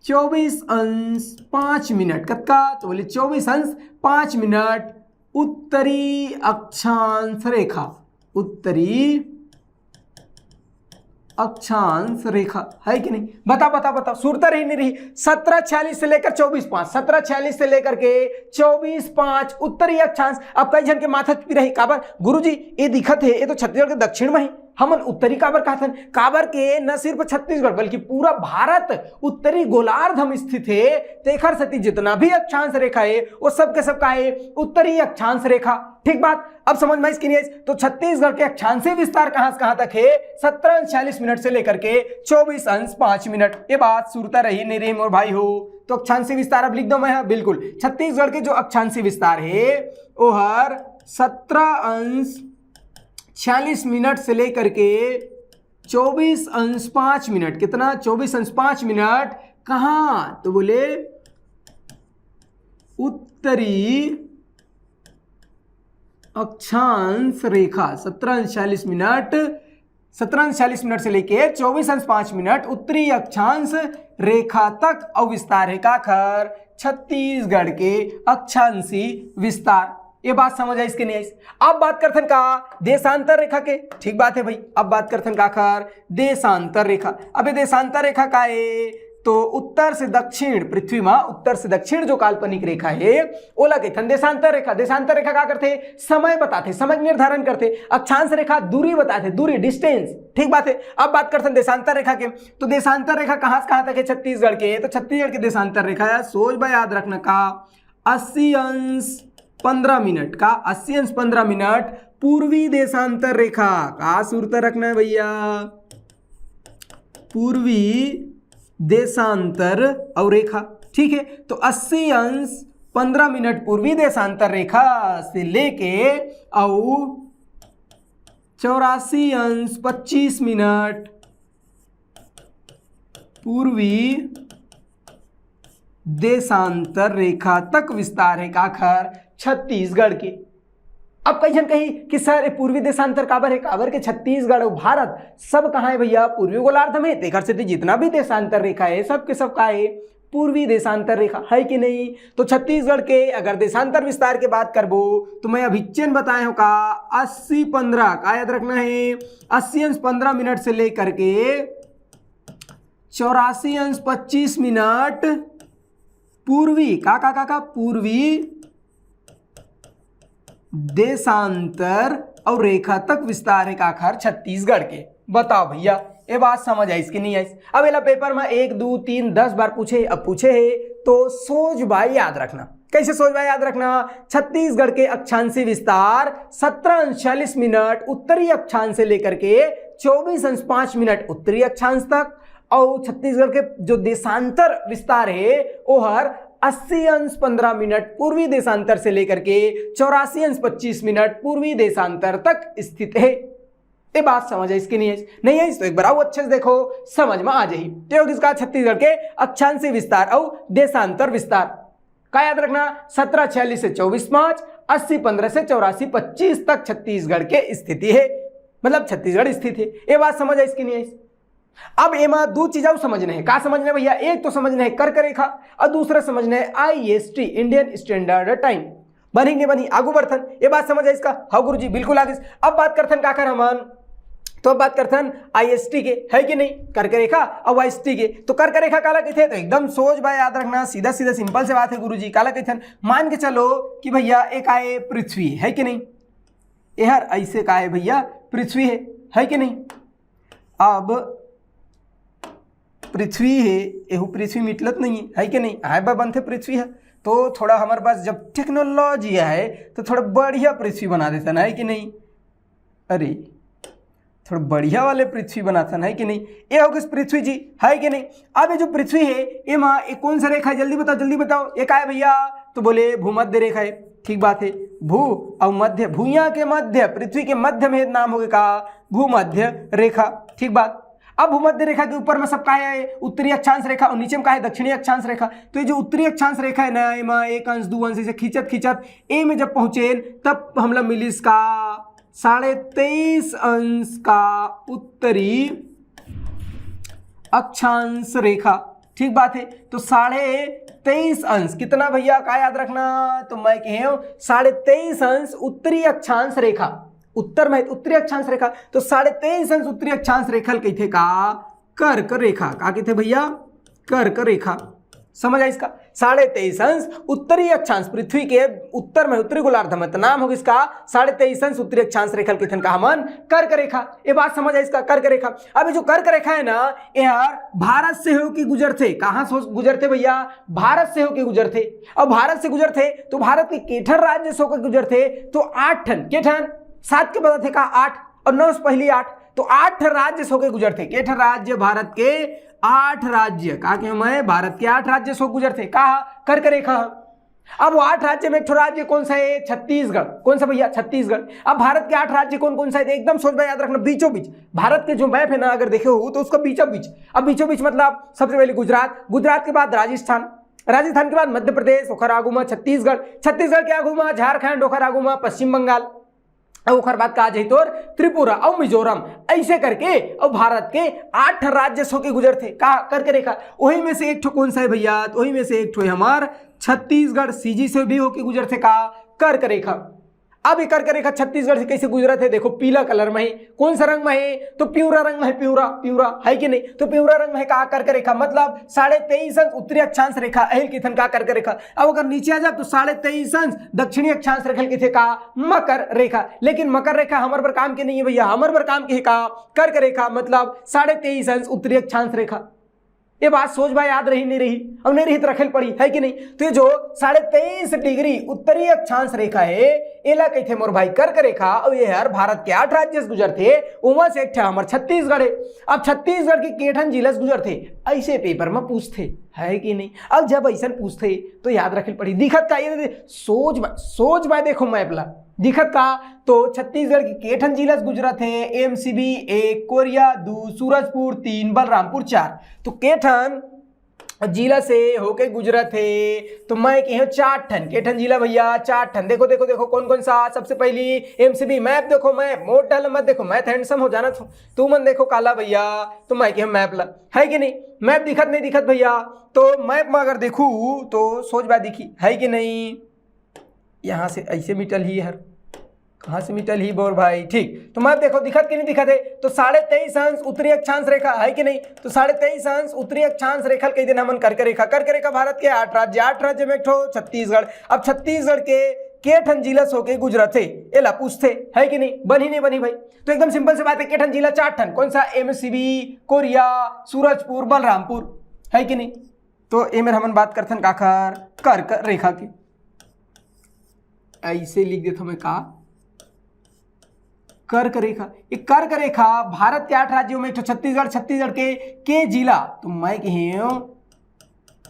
चौबीस अंश पाँच मिनट। कतका? तो बोले चौबीस अंश पाँच मिनट उत्तरी अक्षांश रेखा, उत्तरी अक्षांश रेखा है कि नहीं? बता, बता, बता, सुरता रही नहीं रही? सत्रह छियालीस से लेकर चौबीस पाँच, सत्रह छियालीस से लेकर के चौबीस पाँच उत्तरी अक्षांश। अब कई झन के माथा पी रही, काबर गुरुजी, ये दिखत है, ये तो छत्तीसगढ़ के दक्षिण में है, हमन उत्तरी काबर कहथन? काबर के न सिर्फ छत्तीसगढ़ बल्कि पूरा भारत उत्तरी गोलार्ध में स्थित है, तेखर सेती जितना भी अक्षांश रेखा है वो सब के सब का है? उत्तरी अक्षांश रेखा। ठीक बात, अब समझ में आइस कि नहीं आइस? तो छत्तीसगढ़ के अक्षांशी विस्तार कहां से कहां तक है? सत्रह अंश छियालीस मिनट से लेकर के चौबीस अंश पाँच मिनट। ये बात सुरता रही नहीं रही मोर भाई हो? तो अक्षांशी विस्तार अब लिख दो मैं, हाँ, बिल्कुल। छत्तीसगढ़ के जो अक्षांशी विस्तार है वो हर सत्रह अंश छियालीस मिनट से लेकर के चौबीस अंश पाँच मिनट। कितना? चौबीस अंश पाँच मिनट। कहाँ? तो बोले उत्तरी अक्षांश रेखा, सत्रह अंश छियालीस मिनट, सत्रह अंश छियालीस मिनट से लेके चौबीस अंश पाँच मिनट उत्तरी अक्षांश रेखा तक। और विस्तार है काखर? छत्तीसगढ़ के अक्षांशी विस्तार। ये बात समझ आइस कि नहीं आइस? अब बात करथन का देशांतर रेखा के। ठीक बात है भाई, अब बात करथन काखर? देशांतर रेखा। अबे देशांतर रेखा का है? तो उत्तर से दक्षिण, पृथ्वी में उत्तर से दक्षिण जो काल्पनिक रेखा है, ओला कहिथन देशांतर रेखा। देशांतर रेखा का करथे? समय बताथे, समय निर्धारण करथे। अक्षांश रेखा दूरी बताथे, दूरी, डिस्टेंस। ठीक बात है, अब बात करथन देशांतर रेखा के। तो देशांतर रेखा कहां से कहां तक है छत्तीसगढ़ के? तो छत्तीसगढ़ के देशांतर रेखा है, सोच बा, याद रखना का अस्सी अंश पंद्रह मिनट। का अस्सी अंश पंद्रह मिनट पूर्वी देशांतर रेखा। का सुरता रखना है भैया? पूर्वी देशांतर और रेखा। ठीक है, तो अस्सी अंश पंद्रह मिनट पूर्वी देशांतर रेखा से लेके और चौरासी अंश पच्चीस मिनट पूर्वी देशांतर रेखा तक विस्तार है काखर? छत्तीसगढ़ के। अब कई झन कही कि सर, ये पूर्वी देशांतर काबर है? काबर के छत्तीसगढ़ और भारत सब कहाँ है भैया? पूर्वी गोलार्ध में। तेखर सेती जितना भी देशांतर रेखा है, सब के सब का है? पूर्वी देशांतर रेखा, है कि नहीं? तो छत्तीसगढ़ के अगर देशांतर विस्तार के बात करबो, तो मैं अभिच्चन बताए हो का अस्सी पंद्रह, का याद रखना है? अस्सी अंश पंद्रह मिनट से लेकर के चौरासी अंश पच्चीस मिनट पूर्वी, का, का, का, का, पूर्वी देशांतर और रेखा तक विस्तार है काखर? छत्तीसगढ़ के। बताओ भैया, ये बात समझ आइस कि नहीं आइस? अब एला पेपर में एक, दो, तीन, दस बार पूछे, अब पूछे है तो सोच भाई याद रखना। कैसे सोच भाई याद रखना? छत्तीसगढ़ के अक्षांशी विस्तार सत्रह अंश छियालीस मिनट उत्तरी अक्षांश से लेकर के चौबीस अंश पाँच मिनट उत्तरी अक्षांश तक, और छत्तीसगढ़ के जो देशांतर विस्तार है वो हर अस्सी अंश पंद्रह मिनट पूर्वी देशांतर से लेकर के चौरासी अंश पच्चीस मिनट पूर्वी देशांतर तक स्थित है। ये बात समझ आइस कि नहीं आइस? नहीं आइस तो एक बार आओ, अच्छे से देखो, समझ में आ जाही। तो ये हो गिस का छत्तीसगढ़ के अक्षांशी विस्तार और देशांतर विस्तार। का याद रखना? सत्रह छियालीस से चौबीस पाँच, अस्सी पंद्रह से चौरासी पच्चीस तक छत्तीसगढ़ के स्थिति है, मतलब छत्तीसगढ़ स्थित है। ये बात समझ आइस कि नहीं आइस? अब एमा दो चीज और समझना है। का समझना है भैया? एक तो समझना है कर्क रेखा और दूसरा समझना है आई S T, Indian standard time. बनी कि नहीं बनी? आगू बढ़थन। ये बात समझ आइस का? हाँ गुरुजी, बिल्कुल आ गिस। अब बात करथन काखर हमन, तो अब बात करथन आई एस टी के, है कि नहीं? कर्क रेखा और आई एस टी के। तो कर्क रेखा काला कहिथे? तो एकदम सोच बा, याद रखना, सीधा सीधा सिंपल से बात है गुरुजी। काला कहिथन? मान के चलो कि भैया एक आए पृथ्वी, है कि नहीं? एहर ऐसे का है भैया? पृथ्वी है, है कि नहीं? अब पृथ्वी है, एहू पृथ्वी मिटलत नहीं है, है कि नहीं? आए बा बनथे पृथ्वी है, तो थोड़ा हमारे पास जब टेक्नोलॉजी है तो थोड़ा बढ़िया पृथ्वी बना देथन, है कि नहीं? अरे, थोड़ा बढ़िया वाले पृथ्वी बनाथन, है कि नहीं? ये हो गिस पृथ्वी जी, है कि नहीं? अब ये जो पृथ्वी है, एमा ये कौन सा रेखा है? जल्दी बताओ, जल्दी बताओ, ये का है भैया? तो बोले भूमध्य रेखा है। ठीक बात है, भू अउ मध्य, भुइयां के मध्य, पृथ्वी के मध्य में नाम होगे का? भूमध्य रेखा। ठीक बात। अब भूमध्य रेखा के ऊपर में सब का हे? उत्तरी अक्षांश रेखा, अउ नीचे में का हे? दक्षिणी अक्षांश रेखा। तो ये जो उत्तरी अक्षांश रेखा हे ना, एमा एक अंश, दू अंश, ऐसे खींचत खींचत ए में जब पहुंचे, तब हमला मिलिस का? साढ़े तेईस अंश का उत्तरी अक्षांश रेखा। ठीक बात हे। तो साढ़े तेईस अंश कितना भैया, का याद रखना? तो मैं कहे हूं, साढ़े तेईस अंश उत्तरी अक्षांश रेखा, उत्तर में उत्तरी अक्षांश रेखा, तो साढ़े तेईस अंश उत्तरी अक्षांश रेखा ल कहिथे का? कर्क रेखा। का कहिथे भैया? कर्क रेखा। समझ आइस का? साढ़े तेईस अंश उत्तरी अक्षांश, पृथ्वी के उत्तर में, उत्तरी गोलार्ध में, तो नाम होगे इसका साढ़े तेईस अंश उत्तरी अक्षांश रेखा ल कहिथन का हमन? कर्क रेखा। ये बात समझ आइस का? कर्क रेखा। अब ये जो कर्क रेखा हे ना, ये हर भारत से होके गुजरथे। कहां से हो-, गुजरथे भैया? भारत से होके गुजरथे। अब भारत से गुजरथे तो भारत के के ठन राज्य से होके गुजरथे? तो आठ ठन। के ठन? सात के बदलथे का? आठ। अउ नौ से पहली आठ, तो आठ राज्य से होके गुजरथे। के ठन राज्य? भारत के आठ राज्य। का कहे मैं? भारत के आठ राज्य से होके गुजरथे। का? कर्क रेखा। अब वो आठ राज्य में एक ठो राज्य कौन सा हे? छत्तीसगढ़। कौन सा भैया? छत्तीसगढ़। अब भारत के आठ राज्य कौन कौन सा हे? एकदम सोच में याद रखना, बीचों बीच। भारत के जो मैप हे ना, अगर देखे हो तो उसका बीचों बीच। अब बीचों बीच मतलब सबसे पहले गुजरात, गुजरात के बाद राजस्थान, राजस्थान के बाद मध्य प्रदेश, ओखर आगू में छत्तीसगढ़, छत्तीसगढ़ के आगू में झारखंड, ओखर आगू में पश्चिम बंगाल, अउ ओखर बाद का आ जाही तोर? त्रिपुरा अउ मिजोरम। ऐसे करके अउ भारत के आठ राज्य से होके गुजरथे। का? कर्क रेखा। वही में से एक ठो कौन सा हे भैया? तो वही में से एक ठो हे हमार छत्तीसगढ़, सीजी से भी होके गुजरथे का? कर्क रेखा। अब ये कर्क रेखा छत्तीसगढ़ से कैसे गुजरत हे? देखो, पीला कलर में हे। कौन सा रंग में हे? तो पिवरा रंग में हे, पिवरा, पिवरा, हे कि नहीं? तो पिवरा रंग में हे का? कर्क रेखा। मतलब साढ़े तेईस अंश उत्तरी अक्षांश रेखा, एहिल कहिथन का? कर्क रेखा। अब अगर नीचे आ जाब तो साढ़े तेईस अंश दक्षिणी अक्षांश रेखा ल कहिथे का? मकर रेखा। लेकिन मकर रेखा हमर बर काम के नहीं हे भैया, हमर बर काम के हे का? कर्क रेखा। मतलब साढ़े तेईस अंश उत्तरी अक्षांश रेखा। ये बात सोच भाई याद रही नहीं रही, अउ नहीं रही तो रखे ल पड़ी, हे कि नहीं? तो ये जो साढ़े तेईस डिग्री उत्तरी अक्षांश रेखा हे, एला कहिथे मोर भाई कर्क रेखा, अउ ये हर भारत के आठ राज्य से गुजरथे, ओमा से एक ठा हमर छत्तीसगढ़ हे। अब छत्तीसगढ़ के के ठन जिला से गुजरथे, ऐसे पेपर में पूछथे, हे कि नहीं? अब जब ऐसन पूछथे तो याद रखे ल पड़ी। दिखत का? ये दे-, सोच बा-, सोच भाई, देखो मैप ला, दिखत का? तो छत्तीसगढ़ के के ठन जिला से गुजरत हे? एमसीबी एक, कोरिया दू, सूरजपुर तीन, बलरामपुर चार। तो के ठन जिला से होके गुजरत हे? तो मैं कहे हूं चार ठन। के ठन जिला भैया? चार ठन। देखो, देखो, देखो, कौन कौन सा? सबसे पहली एमसीबी। मैप देखो, मैप मोट डाल मत, देखो मैं तो हैंडसम हो, जानत हो, तुमन देखो काला भैया। तो मैं कहे हूं मैप ला, हे कि नहीं? मैप दिखत नहीं दिखत भैया? तो मैप में अगर देखू तो सोच भाई दिखी, हे कि नहीं? यहाँ से ऐसे मिटल ही हर, कहाँ से मिटल ही बोर भाई? ठीक, तो मैप देखो, दिखत कि नहीं दिखत हे? तो साढ़े तेईस अंश उत्तरी अक्षांश रेखा, हे कि नहीं? तो साढ़े तेईस अंश उत्तरी अक्षांश रेखा ल कहि देन हमन कर्क रेखा। कर्क रेखा भारत के आठ राज्य, आठ राज्य में एक ठो छत्तीसगढ़। अब छत्तीसगढ़ के के ठन जिला से होके गुजरत हे, एला पूछथे, हे कि नहीं? बनही नहीं बनही भाई? तो एकदम सिंपल सी बात हे, के ठन जिला? चार ठन। कौन सा? एमसीबी, कोरिया, सूरजपुर, बलरामपुर, हे कि नहीं? तो एमेर हमन बात करथन काखर? कर्क रेखा के। ऐसे लिख देथव मैं का? कर्क रेखा। ये कर्क रेखा भारत के आठ राज्यों में एक ठो छत्तीसगढ़, छत्तीसगढ़ के के जिला? तो मैं कहे हूं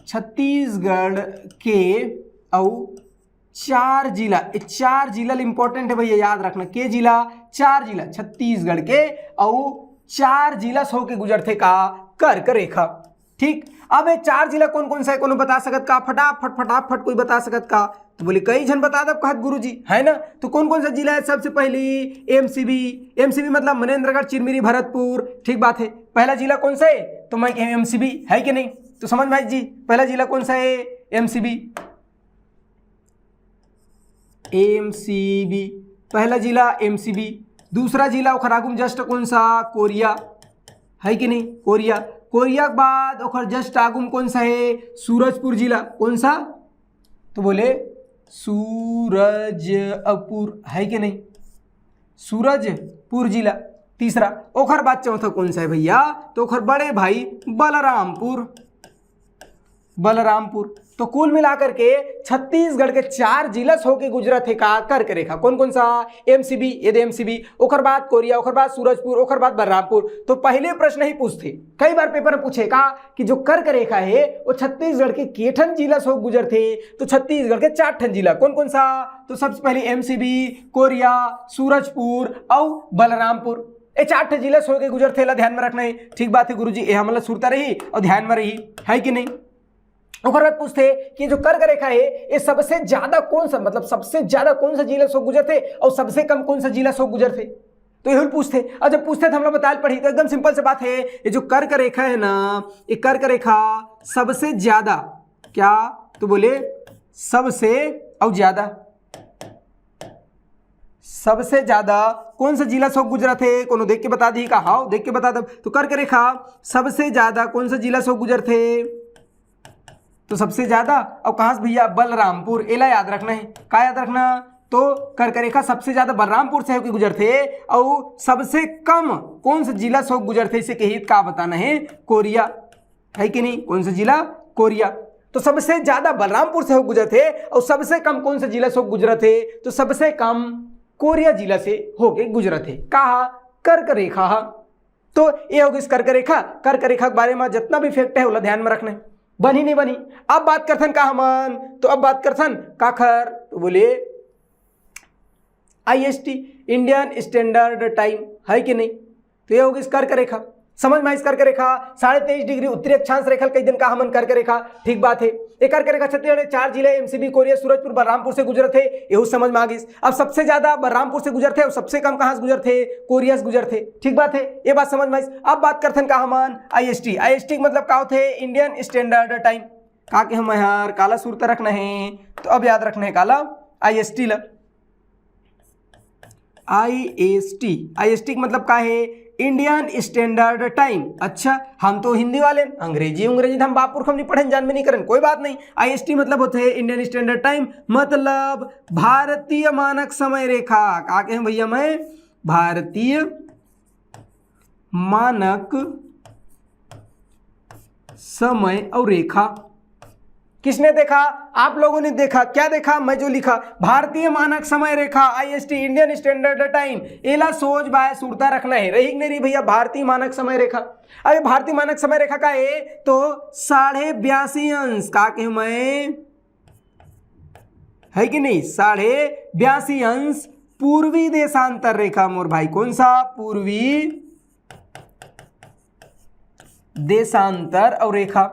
छत्तीसगढ़ के अउ चार जिला, ये चार जिला इंपॉर्टेंट हे भैया, याद रखना। के जिला? चार जिला छत्तीसगढ़ के, अउ चार जिला से होके गुजरथे का? कर्क रेखा। ठीक, अब ये चार जिला कौन कौन सा हे, कोनो बता सकत का? फटाफट, फटाफट कोई बता सकत का? तो बोले, कई झन बता दब कहत गुरुजी, हे ना? तो कौन कौन सा जिला हे? सबसे पहली एमसीबी। एमसीबी मतलब मनेंद्रगढ़, चिरमिरी, भरतपुर। ठीक बात हे। पहला जिला कौन सा हे? तो मैं कहे एमसीबी, हे कि नहीं? तो समझ भाई जी, पहला जिला कौन सा हे? एमसीबी। एमसीबी, पहला जिला एमसीबी। दूसरा जिला ओखर आगू में just कौन सा? कोरिया, हे कि नहीं? कोरिया। कोरिया के बाद ओखर just आगू में कौन सा हे? सूरजपुर जिला। कौन सा? तो बोले सूरजपुर, हे कि नहीं? सूरजपुर जिला। तीसरा, ओखर बाद चौथा कौन सा हे भैया? तो ओखर बड़े भाई बलरामपुर, बलरामपुर। तो कुल मिलाकर के छत्तीसगढ़ के चार जिला से होके गुजरत हे का कर्क रेखा। कौन कौन सा? एमसीबी, ये दे एमसीबी, ओकर बाद कोरिया, ओकर बाद सूरजपुर, ओकर बाद बलरामपुर। तो पहले प्रश्न ही पूछथे, कई बार पेपर में पूछे का कि जो कर्क रेखा हे वो छत्तीसगढ़ के केठन जिला से होके गुजरथे। तो छत्तीसगढ़ के चार ठन जिला, कौन कौन सा? तो सबसे पहले एमसीबी, कोरिया, सूरजपुर अउ बलरामपुर, ये चार ठे जिला से होके गुजरथे, एला ध्यान में रखना है। ठीक बात है गुरुजी, ये हमन ला सुरता रही और ध्यान में रही, है कि नहीं? ओकर बाद पूछथे कि जो कर्क रेखा है, ये सबसे ज्यादा कौन सा, मतलब सबसे ज्यादा कौन सा जिला से गुजरथे और सबसे कम कौन सा जिला से गुजरथे, तो यही पूछथे। और जब पूछथे तो हमला बताए पड़ी, तो एकदम सिंपल से बात है, ये जो कर्क रेखा है ना, ये कर्क रेखा सबसे ज्यादा, क्या तो बोले, सबसे और ज्यादा, सबसे ज्यादा कौन सा जिला से गुजरथे? कोनो देख के बता दी का? हाँ, देख के बता दब। तो कर्क रेखा सबसे ज्यादा कौन सा जिला से गुजरथे? तो सबसे ज्यादा, और कहाँ से भैया? बलरामपुर। एला याद रखना है। का याद रखना? तो कर्क रेखा सबसे ज्यादा बलरामपुर से होके गुजरथे, और सबसे कम कौन सा जिला से गुजरथे, इसे कही का बताना है? कोरिया, है कि नहीं? कौन सा जिला? कोरिया। तो सबसे ज्यादा बलरामपुर से होके गुजरथे और सबसे कम कौन सा जिला से गुजरथे? तो सबसे कम कोरिया जिला से होके गुजरथे। कहा? कर्क रेखा। तो ये होगी इस कर्क रेखा। कर्क रेखा के बारे में जितना भी फैक्ट है, ओला ध्यान में रखना है। बनी नहीं बनी? अब बात करथन का हमन, तो अब बात करथन काखर, तो बोले आईएसटी, इंडियन स्टैंडर्ड टाइम, है कि नहीं? तो ये होगी इस कर्क रेखा। समझ में इस कर्क रेखा, साढ़े तेईस डिग्री उत्तरी अक्षांश रेखा कई दिन का हमन कर्क रेखा। ठीक बात है, ये कर्क रेखा छत्तीसगढ़ के चार जिले एमसीबी, कोरिया, सूरजपुर, बलरामपुर से गुजरत है, यहू समझ में आ गई। अब सबसे ज्यादा बलरामपुर से गुजरत है और सबसे कम कहाँ से गुजरत है? कोरिया से गुजरत है। ठीक बात है, ये बात समझ में आई। अब बात करथन का हमन आईएसटी। आईएसटी मतलब का होते? Indian standard time. का के हम यार काला सुरता रखना है, तो अब याद रखना है काला, आईएसटी ला। आईएसटी, आईएसटी के मतलब का है? Indian standard time. अच्छा, हम तो हिंदी वाले, अंग्रेजी, अंग्रेजी तो हम बाप पुरख हम नहीं पढ़े, जान में नहीं करन, कोई बात नहीं। आईएसटी मतलब होते है इंडियन स्टैंडर्ड टाइम, मतलब भारतीय मानक समय रेखा। का के हैं भैया मैं? भारतीय मानक समय और रेखा। किसने देखा? आप लोगों ने देखा। क्या देखा? मैं जो लिखा, भारतीय मानक समय रेखा, आईएसटी, इंडियन स्टैंडर्ड टाइम, एला सोच बाय सुरता रखना है। रही कि नहीं रही भैया भारतीय मानक समय रेखा? अरे भारतीय मानक समय रेखा का है तो साढ़े बयासी अंश। का के मैं? है कि नहीं? साढ़े बयासी अंश पूर्वी देशांतर रेखा मोर भाई। कौन सा? पूर्वी देशांतर और रेखा।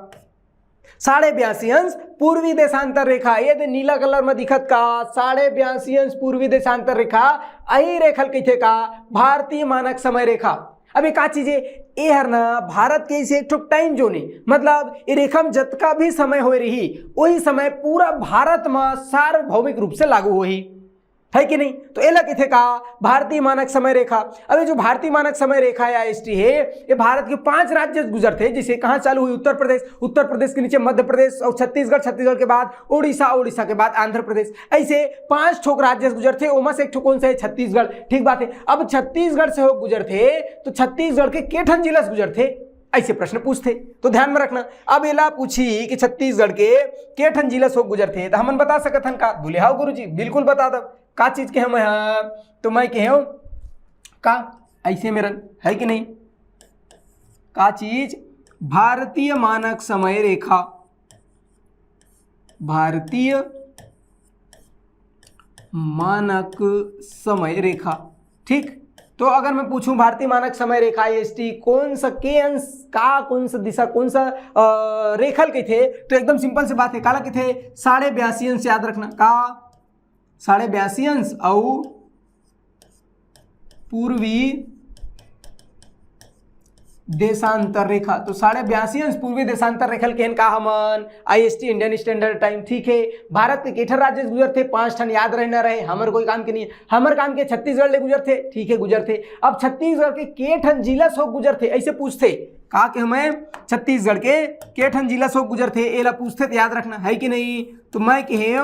साढ़े बयासी अंश पूर्वी देशांतर रेखा, ये दे नीला कलर में दिखत का, साढ़े बयासी अंश पूर्वी देशांतर रेखा, अही रेखा ल कहिथे का? भारतीय मानक समय रेखा। अब ये का चीज है? ये हर ना भारत के इसे एक ठो टाइम जोन है, मतलब ये रेखा में जतका भी समय होए रही, वही समय पूरा भारत में सार्वभौमिक रूप से लागू होही, है कि नहीं? तो एला कहिथे का? भारतीय मानक समय रेखा। अब ये जो भारतीय मानक समय रेखा या एसटी है, ये भारत के पांच राज्य से गुजरथे। जैसे कहाँ चालू हुई? उत्तर प्रदेश, उत्तर प्रदेश के नीचे मध्य प्रदेश और छत्तीसगढ़, छत्तीसगढ़ के बाद उड़ीसा, उड़ीसा के बाद आंध्र प्रदेश। ऐसे पांच ठोक राज्य से गुजरथे, ओमा से एक ठो कौन सा है? छत्तीसगढ़। ठीक बात है। अब छत्तीसगढ़ से हो गुजरथे तो छत्तीसगढ़ के केठन जिला से गुजरथे, ऐसे प्रश्न पूछथे। तो ध्यान में रखना, अब एला पूछी कि छत्तीसगढ़ के केठन जिला से हो गुजरथे, तो हमन बता सकत हन का? बोले हाँ गुरुजी, बिल्कुल बता दो। का चीज के हम यहाँ? तो मैं कहे हूँ का ऐसे मेरन, है कि नहीं? का चीज? भारतीय मानक समय रेखा, भारतीय मानक समय रेखा। ठीक, तो अगर मैं पूछूं भारतीय मानक समय रेखा एसटी कौन सा के अंश का, कौन सा दिशा, कौन सा रेखा ल कहिथे, तो एकदम सिंपल से बात है, काला कहिथे? साढ़े बयासी अंश। याद रखना का साढ़े बयासी अंश अउ पूर्वी देशांतर रेखा। तो साढ़े बयासी अंश पूर्वी देशांतर रेखा ल केहन का हमन? IST, Indian standard time. ठीक है, भारत के केठन राज्य से गुजरथे, पांच ठन याद रहना रहे, हमर कोई काम के नहीं है। हमर काम के छत्तीसगढ़ ले गुजरथे, ठीक है गुजरथे। अब छत्तीसगढ़ के केठन जिला से गुजरथे, ऐसे पूछथे का के हमें छत्तीसगढ़ के केठन जिला से गुजरथे, एला पूछथे तो याद रखना है कि नहीं? तो मैं कहे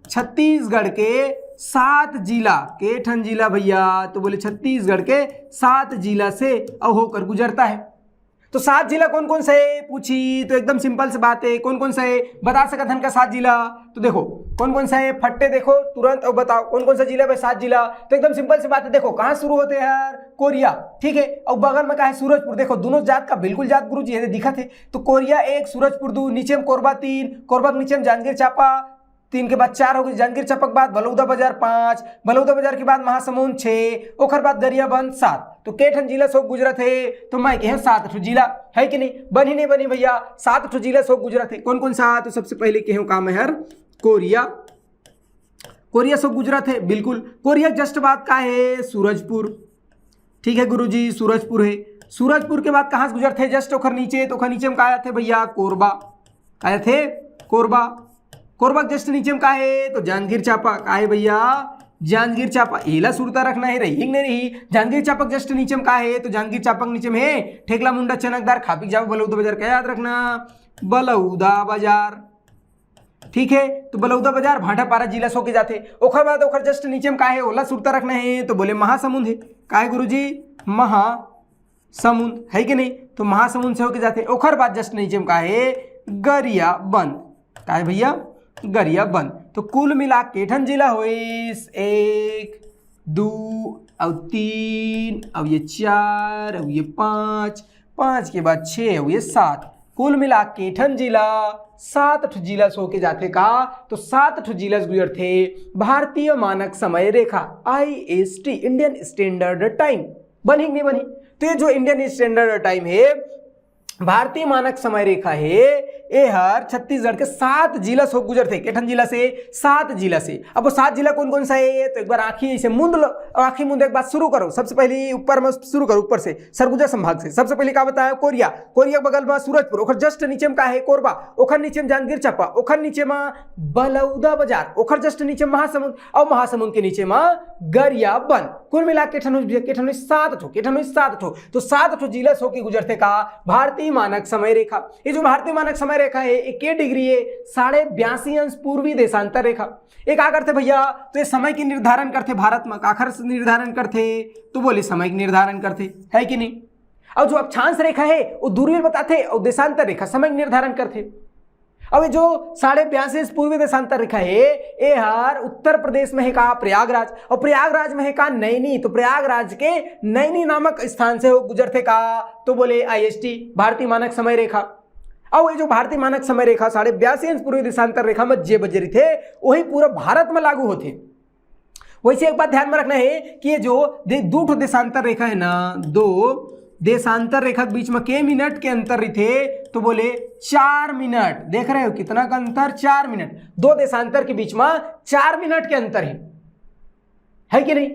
छत्तीसगढ़ के सात जिला, केठन जिला भैया, तो बोले छत्तीसगढ़ के सात जिला से अउ होकर गुजरता है। तो सात जिला कौन कौन सा है पूछी, तो एकदम सिंपल सी बात है, कौन कौन सा है बता सकत हन का सात जिला? तो देखो कौन कौन सा है, फट्टे देखो तुरंत और बताओ कौन कौन सा जिला भाई सात जिला। तो एकदम सिंपल सी बात है, देखो कहाँ शुरू होते हैं यार, कोरिया, ठीक है, और बगल में का है सूरजपुर। देखो दोनों जात का बिल्कुल जात गुरु जी है दिखत है। तो कोरिया एक, सूरजपुर दो, नीचे में कोरबा तीन, कोरबा के नीचे में जांजगीर चांपा, तीन के बाद चार हो गई, जांजगीर चांपा के बाद बलौदा बाजार पाँच, बलौदा बाजार के बाद महासमुंद छः, ओकर बाद गरियाबंद सात। तो के ठन जिला से गुजरत है? तो मैं कहे सात ठो जिला, है कि नहीं? बनी नहीं बनी भैया, सात ठो जिला से गुजरत है। कौन कौन सा? तो सबसे पहले कहे का मैं हर कोरिया, कोरिया से गुजरत है, बिल्कुल। कोरिया जस्ट बाद का है सूरजपुर, ठीक है गुरुजी, सूरजपुर है। सूरजपुर के बाद कहाँ से गुजरत है? जस्ट ओखर नीचे, तो ओखर नीचे में का आथे भैया? कोरबा। का आथे? कोरबा। कोरबा के जस्ट नीचे में का है? तो जांजगीर चांपा। का है भैया? जांजगीर चांपा। एला सुरता रखना है, रही कि नहीं रही? जांजगीर चांपा के जस्ट नीचे में का है? तो जांजगीर चांपा के नीचे में है ठेकला मुंडा चनकदार, खा पी के जाओ बलौदा बाजार। का याद रखना? बलौदा बाजार, ठीक है। तो बलौदा बाजार भाटापारा जिला से होके जाथे। ओखर बाद ओखर जस्ट नीचे में का है? ओला सुरता रखना है, तो बोले महासमुंद है। का है गुरुजी? महासमुंद, है कि नहीं? तो महासमुंद से होके जाथे। ओखर बाद जस्ट नीचे में का है? गरियाबंद। का है भैया? गरियाबंद। तो कुल मिला के ठन जिला होइस? एक, दू, अउ तीन, अउ ये चार, अउ ये पाँच, पाँच के बाद छः, अउ ये सात। कुल मिला के ठन जिला, सात ठो जिला से होके जाथे का? तो सात ठो जिला से गुजरथे भारतीय मानक समय रेखा, I S T, Indian standard time. बनी कि नहीं बनी? तो ये जो इंडियन स्टैंडर्ड टाइम है, भारतीय मानक समय रेखा है, एहर छत्तीसगढ़ के सात जिला से गुजरथे। के ठन जिला से? सात जिला से। अब वो सात जिला कौन कौन सा है? तो एक बार आंखी ऐसे मूंद लो, और आंखी मूंद एक बार शुरू करो। सबसे पहले ऊपर में शुरू करो, ऊपर से, सरगुजा संभाग से। सबसे पहले का बताया? कोरिया। कोरिया के बगल में सूरजपुर, ओखर जस्ट नीचे में का है? कोरबा। ओखर नीचे में जांजगीर चांपा, ओखर नीचे में बलौदा बाजार, ओखर जस्ट नीचे में महासमुंद, और महासमुंद के नीचे में गरियाबंद। कुल मिला के ठन होइस भैया, के ठन होइस? सात ठो। के ठन होइस? सात ठो। तो सात ठो जिला से होके गुजरथे का? भारतीय मानक समय रेखा। ये जो भारतीय मानक समय रेखा है, ये के डिग्री है? साढ़े बयासी अंश पूर्वी देशांतर रेखा। ये का करथे भैया? तो ये समय के निर्धारण करथे भारत में। काखर से निर्धारण करथे? तो बोले समय के निर्धारण करथे, है कि नहीं? और जो अक्षांश रेखा है, वो दूरी बताथे, और देशांतर रेखा समय के निर्धारण करथे। अब ये जो साढ़े बयासी अंश पूर्वी देशांतर रेखा है, ये हर उत्तर प्रदेश में है का? प्रयागराज। और प्रयागराज में है का? नैनी। तो प्रयागराज के नैनी नामक स्थान से वो गुजरथे का? तो बोले आई एस टी, भारतीय मानक समय रेखा। अब ये जो भारतीय मानक समय रेखा साढ़े बयासी अंश पूर्वी देशांतर रेखा में जे बजे रहिथे, वही पूरा भारत में लागू होथे। वैसे एक बात ध्यान में रखना है कि ये जो दे-, दू ठो देशांतर रेखा है ना, दो देशांतर रेखा के बीच में के मिनट के अंतर रहिथे? तो बोले चार मिनट। देख रहे हो कितना का अंतर? चार मिनट। दो देशांतर के बीच में चार मिनट के अंतर है, है कि नहीं?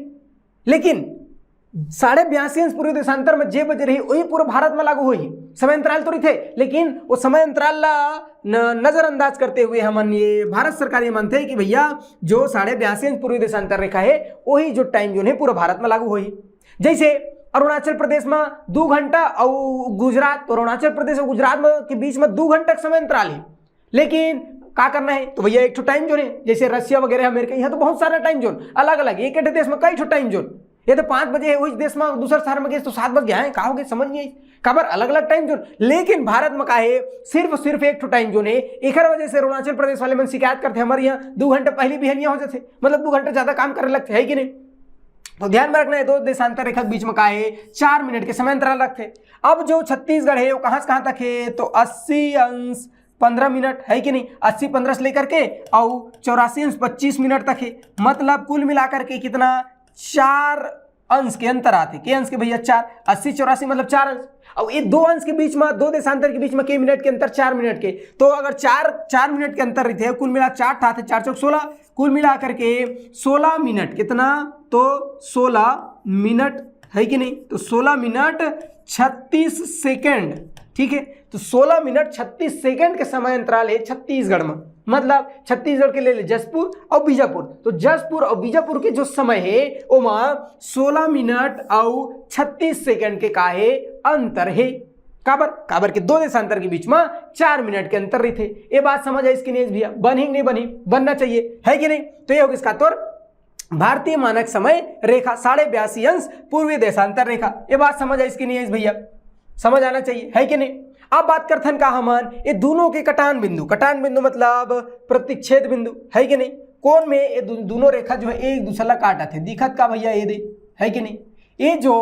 लेकिन साढ़े बयासी अंश पूर्वी देशांतर में जे बजे रही, वही पूरा भारत में लागू होही। समय अंतराल तो रहिथे, लेकिन वो समय अंतराल ला न-, नजरअंदाज करते हुए हमन ये भारत सरकार ये मानथे कि भैया, जो साढ़े बयासी अंश पूर्वी देशांतर रेखा है, वही जो टाइम जोन है, पूरा भारत में लागू होही। जैसे अरुणाचल प्रदेश में दू घंटा और गुजरात, तो अरुणाचल प्रदेश और गुजरात में के बीच में दू घंटा का समय अंतराल है। लेकिन का करना है? तो भैया, एक ठो टाइम जोन है, जैसे रशिया वगैरह, अमेरिका, यहाँ तो बहुत सारा टाइम जोन अलग अलग, एक एक देश में कई ठो टाइम जोन। ये तो पाँच बजे है, उस देश में दूसर शहर में गए तो सात बज गया है, का हो गया, समझ नहीं आई। काबर अलग अलग टाइम जोन, लेकिन भारत में का है, सिर्फ सिर्फ एक ठो टाइम जोन है। एकर वजह से अरुणाचल प्रदेश वाले मन शिकायत करते, हमारे यहाँ दू घंटा पहले बिहनिया हो जाथे, मतलब दू घंटा ज्यादा काम करे लगथे, है कि नहीं? तो ध्यान में रखना है, दो देशांतर रेखा के बीच में का है, चार मिनट के समय अंतराल रखथे। अब जो छत्तीसगढ़ है, वो कहाँ से कहाँ तक है? तो अस्सी अंश पन्द्रह मिनट, है कि नहीं? अस्सी पन्द्रह से लेकर के और चौरासी अंश पच्चीस मिनट तक है। मतलब कुल मिलाकर के कितना? चार अंश के अंतर आथे। के अंश के भैया? चार। अस्सी चौरासी मतलब चार अंश। और ये दो अंश के बीच में, दो देशांतर के बीच में के मिनट के अंतर? चार मिनट के। तो अगर चार, चार मिनट के अंतर रहिथे, कुल मिला चार ठा आथे, चार चौक सोलह, कुल मिला करके सोलह मिनट। कितना? तो सोलह मिनट, है कि नहीं? तो सोलह मिनट छत्तीस सेकंड, ठीक है। तो सोलह मिनट छत्तीस सेकंड के समय अंतराल है छत्तीसगढ़ में, मतलब छत्तीसगढ़ के ले ले जशपुर और बीजापुर। तो जशपुर और बीजापुर के जो समय है, ओमा सोलह मिनट और छत्तीस सेकंड के का है? अंतर है। काबर? काबर के दो देशांतर के बीच में चार मिनट के अंतर रहिथे। ये बात समझ आइस कि नहीं भैया? बनही कि नहीं बनही? बनना चाहिए, है कि नहीं? तो ये हो गइस का तोर भारतीय मानक समय रेखा, साढ़े बयासी अंश पूर्वी देशांतर रेखा। ये बात समझ आइस कि नहीं आइस भैया? समझ आना चाहिए, है कि नहीं? अब बात करथन का हमन ये दोनों के कटान बिंदु, कटान बिंदु मतलब प्रतिच्छेद बिंदु, है कि नहीं? कौन में ये दु-, दोनों रेखा जो है एक दूसरा ला काटत हे, दिखत का भैया ये दे, है कि नहीं? ये जो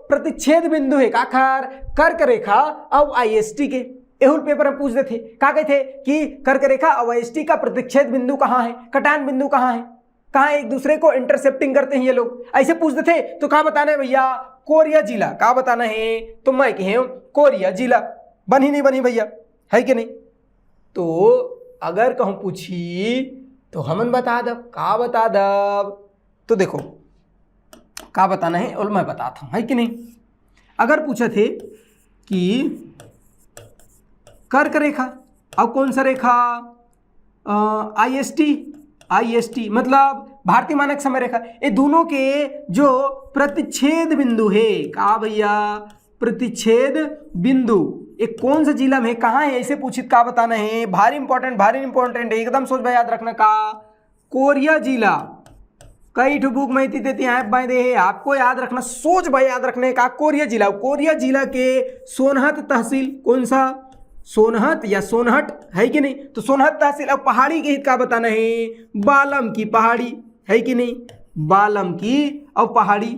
प्रतिच्छेद बिंदु है काखर, कर्क रेखा अउ आईएसटी के। एहू ल पेपर में पूछ देथे, का कहथे कि कर्क रेखा अउ आईएसटी का प्रतिच्छेद बिंदु कहाँ है, कटान बिंदु कहाँ है, कहाँ एक दूसरे को इंटरसेप्टिंग करते हैं ये लोग, ऐसे पूछ देथे तो का बताना है भैया? कोरिया जिला। का बताना है? तो मैं कहे हूँ कोरिया जिला। बनही नहीं बनही भैया, है कि नहीं? तो अगर कहूँ पूछी तो हमन बता दब, का बता दब? तो देखो का बताना है और मैं बताता हूँ, है कि नहीं? अगर पूछत हे कि कर्क रेखा अउ कौन सा रेखा, आईएसटी, आईएसटी मतलब भारतीय मानक समय रेखा, ये दोनों के जो प्रतिच्छेद बिंदु है, का भैया, प्रतिच्छेद बिंदु ये कौन सा जिला में है, कहाँ है, ऐसे पूछित का बताना है? भारी इंपॉर्टेंट, भारी इंपॉर्टेंट, एकदम सोच भाई याद रखना का कोरिया जिला। कई ठो बुक में इति तेती आए बाय दे हे, आपको याद रखना, सोच भाई याद रखने का कोरिया जिला, कोरिया जिला के सोनहत तहसील, कौन सा? सोनहत या सोनहट, है कि नहीं? तो सोनहत तहसील अउ पहाड़ी के हित का बताना है? बालम की पहाड़ी, है कि नहीं? बालम की अउ पहाड़ी।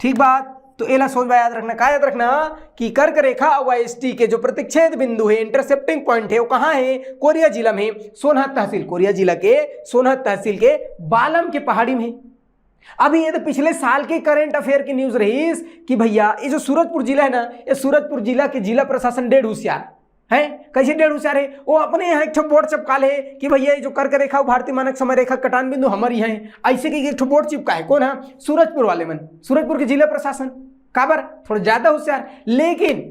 ठीक बात, तो एला सोच भाई याद रखना, का याद रखना कि कर्क रेखा अउ आईएसटी के जो प्रतिच्छेद बिंदु है, इंटरसेप्टिंग पॉइंट है, वो कहाँ है? कोरिया जिला में, सोनहत तहसील, कोरिया जिला के सोनहत तहसील के बालम के पहाड़ी में। अभी ये तो पिछले साल के करंट अफेयर की न्यूज रहीस कि भैया ये जो सूरजपुर जिला है ना, ये सूरजपुर जिला के जिला प्रशासन डेढ़ होशियार है। कैसे डेढ़ होशियार है? वो अपने यहाँ एक ठो बोर्ड चपका ले कि भैया ये जो कर्क रेखा अउ भारतीय मानक समय रेखा कटान बिंदु हमर यहाँ है, ऐसे के एक ठो बोर्ड चिपका है। कौन है? सूरजपुर वाले मन, सूरजपुर के जिला प्रशासन। काबर? थोड़ा ज्यादा होशियार। लेकिन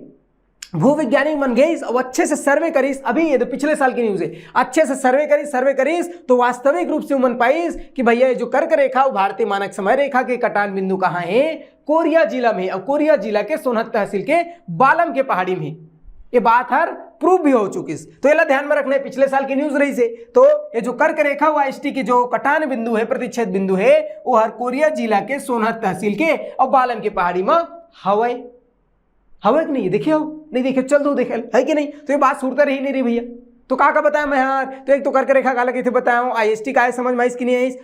भूवैज्ञानिक मन गईस अउ अच्छे से सर्वे करीस। अभी ये तो पिछले साल की न्यूज है, अच्छे से सर्वे करीस, सर्वे करीस तो वास्तविक रूप से उमन पाईस कि भैया ये जो कर्क रेखा अउ भारतीय मानक समय रेखा के कटान बिंदु कहाँ है? कोरिया जिला में, अउ कोरिया जिला के सोनहत तहसील के बालम के पहाड़ी में। ये बात हर प्रूव भी हो चुकिस, तो एला ध्यान में रखना है, पिछले साल की न्यूज रहीस हे। तो ये जो कर्क रेखा अउ आईएसटी के जो कटान बिंदु है, प्रतिच्छेद बिंदु है, वो हर कोरिया जिला के सोनहत तहसील के अउ बालम के पहाड़ी में हवय। हवय कि नहीं? देखे हो? नहीं देखे, चल दो देखे, है कि नहीं? तो ये बात सुरता रही नहीं रही भैया। तो का का बताया मैं यार? तो एक तो कर्क रेखा काला कहिथे बताया हूँ, आईएसटी का है समझ में आइस कि नहीं आइस?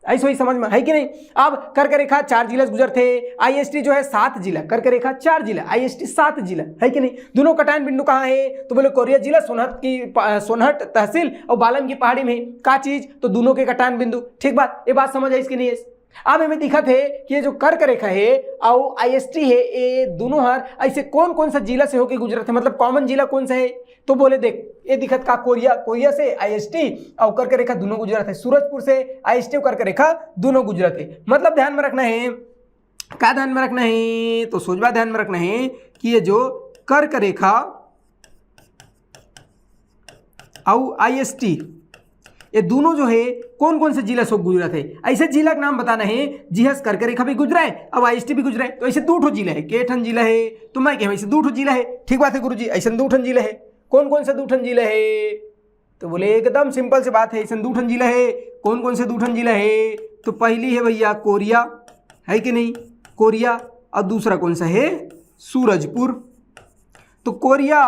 ऐसो ही समझ में, है कि नहीं? अब कर्क रेखा चार जिला से गुजरथे, आईएसटी जो है सात जिला, कर्क रेखा चार जिला, आईएसटी सात जिला, है कि नहीं? दोनों कटान बिंदु कहाँ है? तो बोले कोरिया जिला, सोनहत की प-, सोनहट तहसील अउ बालम की पहाड़ी में। का चीज? तो दोनों के कटान बिंदु। ठीक बात, ये बात समझ आइस कि नहीं आइस? अब एमे दिखत हे कि ये जो कर्क रेखा हे अउ आईएसटी हे, ये दोनों हर ऐसे कौन कौन सा जिला से होके गुजरत हे, मतलब कॉमन जिला कौन सा हे? तो बोले देख, ये दिखत का कोरिया, कोरिया से आईएसटी अउ कर्क रेखा दोनों गुजरत हे, सूरजपुर से आईएसटी अउ कर्क रेखा दोनों गुजरत हे। मतलब ध्यान में रखना हे, का ध्यान में रखना हे? तो सोचबा ध्यान में रखना हे कि ये जो कर्क रेखा अउ आईएसटी, ये दोनों जो हे कौन कौन से जिला से गुजरत हे, ऐसे जिला के नाम बताना हे जिहां से कर्क रेखा भी गुजरे अउ आईएसटी भी गुजरे। तो ऐसे दू ठो जिला हे, के ठन जिला हे? तो मैं कहे ऐसे दू ठो जिला हे। ठीक बात हे गुरुजी, ऐसे दू ठन जिला हे। कौन कौन से दू ठन जिला हे? तो बोले एकदम सिंपल से बात हे, ऐसे दू ठन जिला हे। कौन कौन से दू ठन जिला हे? तो पहली हे भैया कोरिया, है कि नहीं? कोरिया। अउ दूसरा कौन सा हे? सूरजपुर। तो कोरिया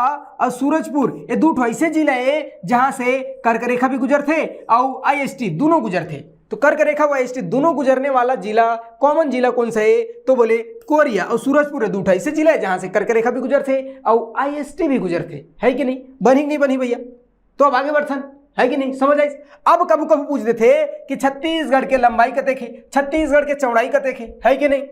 अउ सूरजपुर ये दू ठो ऐसे जिला हे जहां से कर्क रेखा भी गुजरथे अउ आईएसटी दोनों गुजरथे। तो कर्क रेखा व आईएसटी दोनों गुजरने वाला जिला, कॉमन जिला कौन सा हे? तो बोले कोरिया अउ सूरजपुर ये दू ठो ऐसे जिला हे जहां से कर्क रेखा भी गुजरथे अउ आईएसटी भी गुजरथे, है कि नहीं? बनही कि नहीं बनही भैया? तो अब आगे बढ़थन, है कि नहीं? समझ आइस? अब कभू कभू पूछ देथे कि छत्तीसगढ़ के लंबाई कतेक हे, छत्तीसगढ़ के चौड़ाई कतेक हे, है कि नहीं?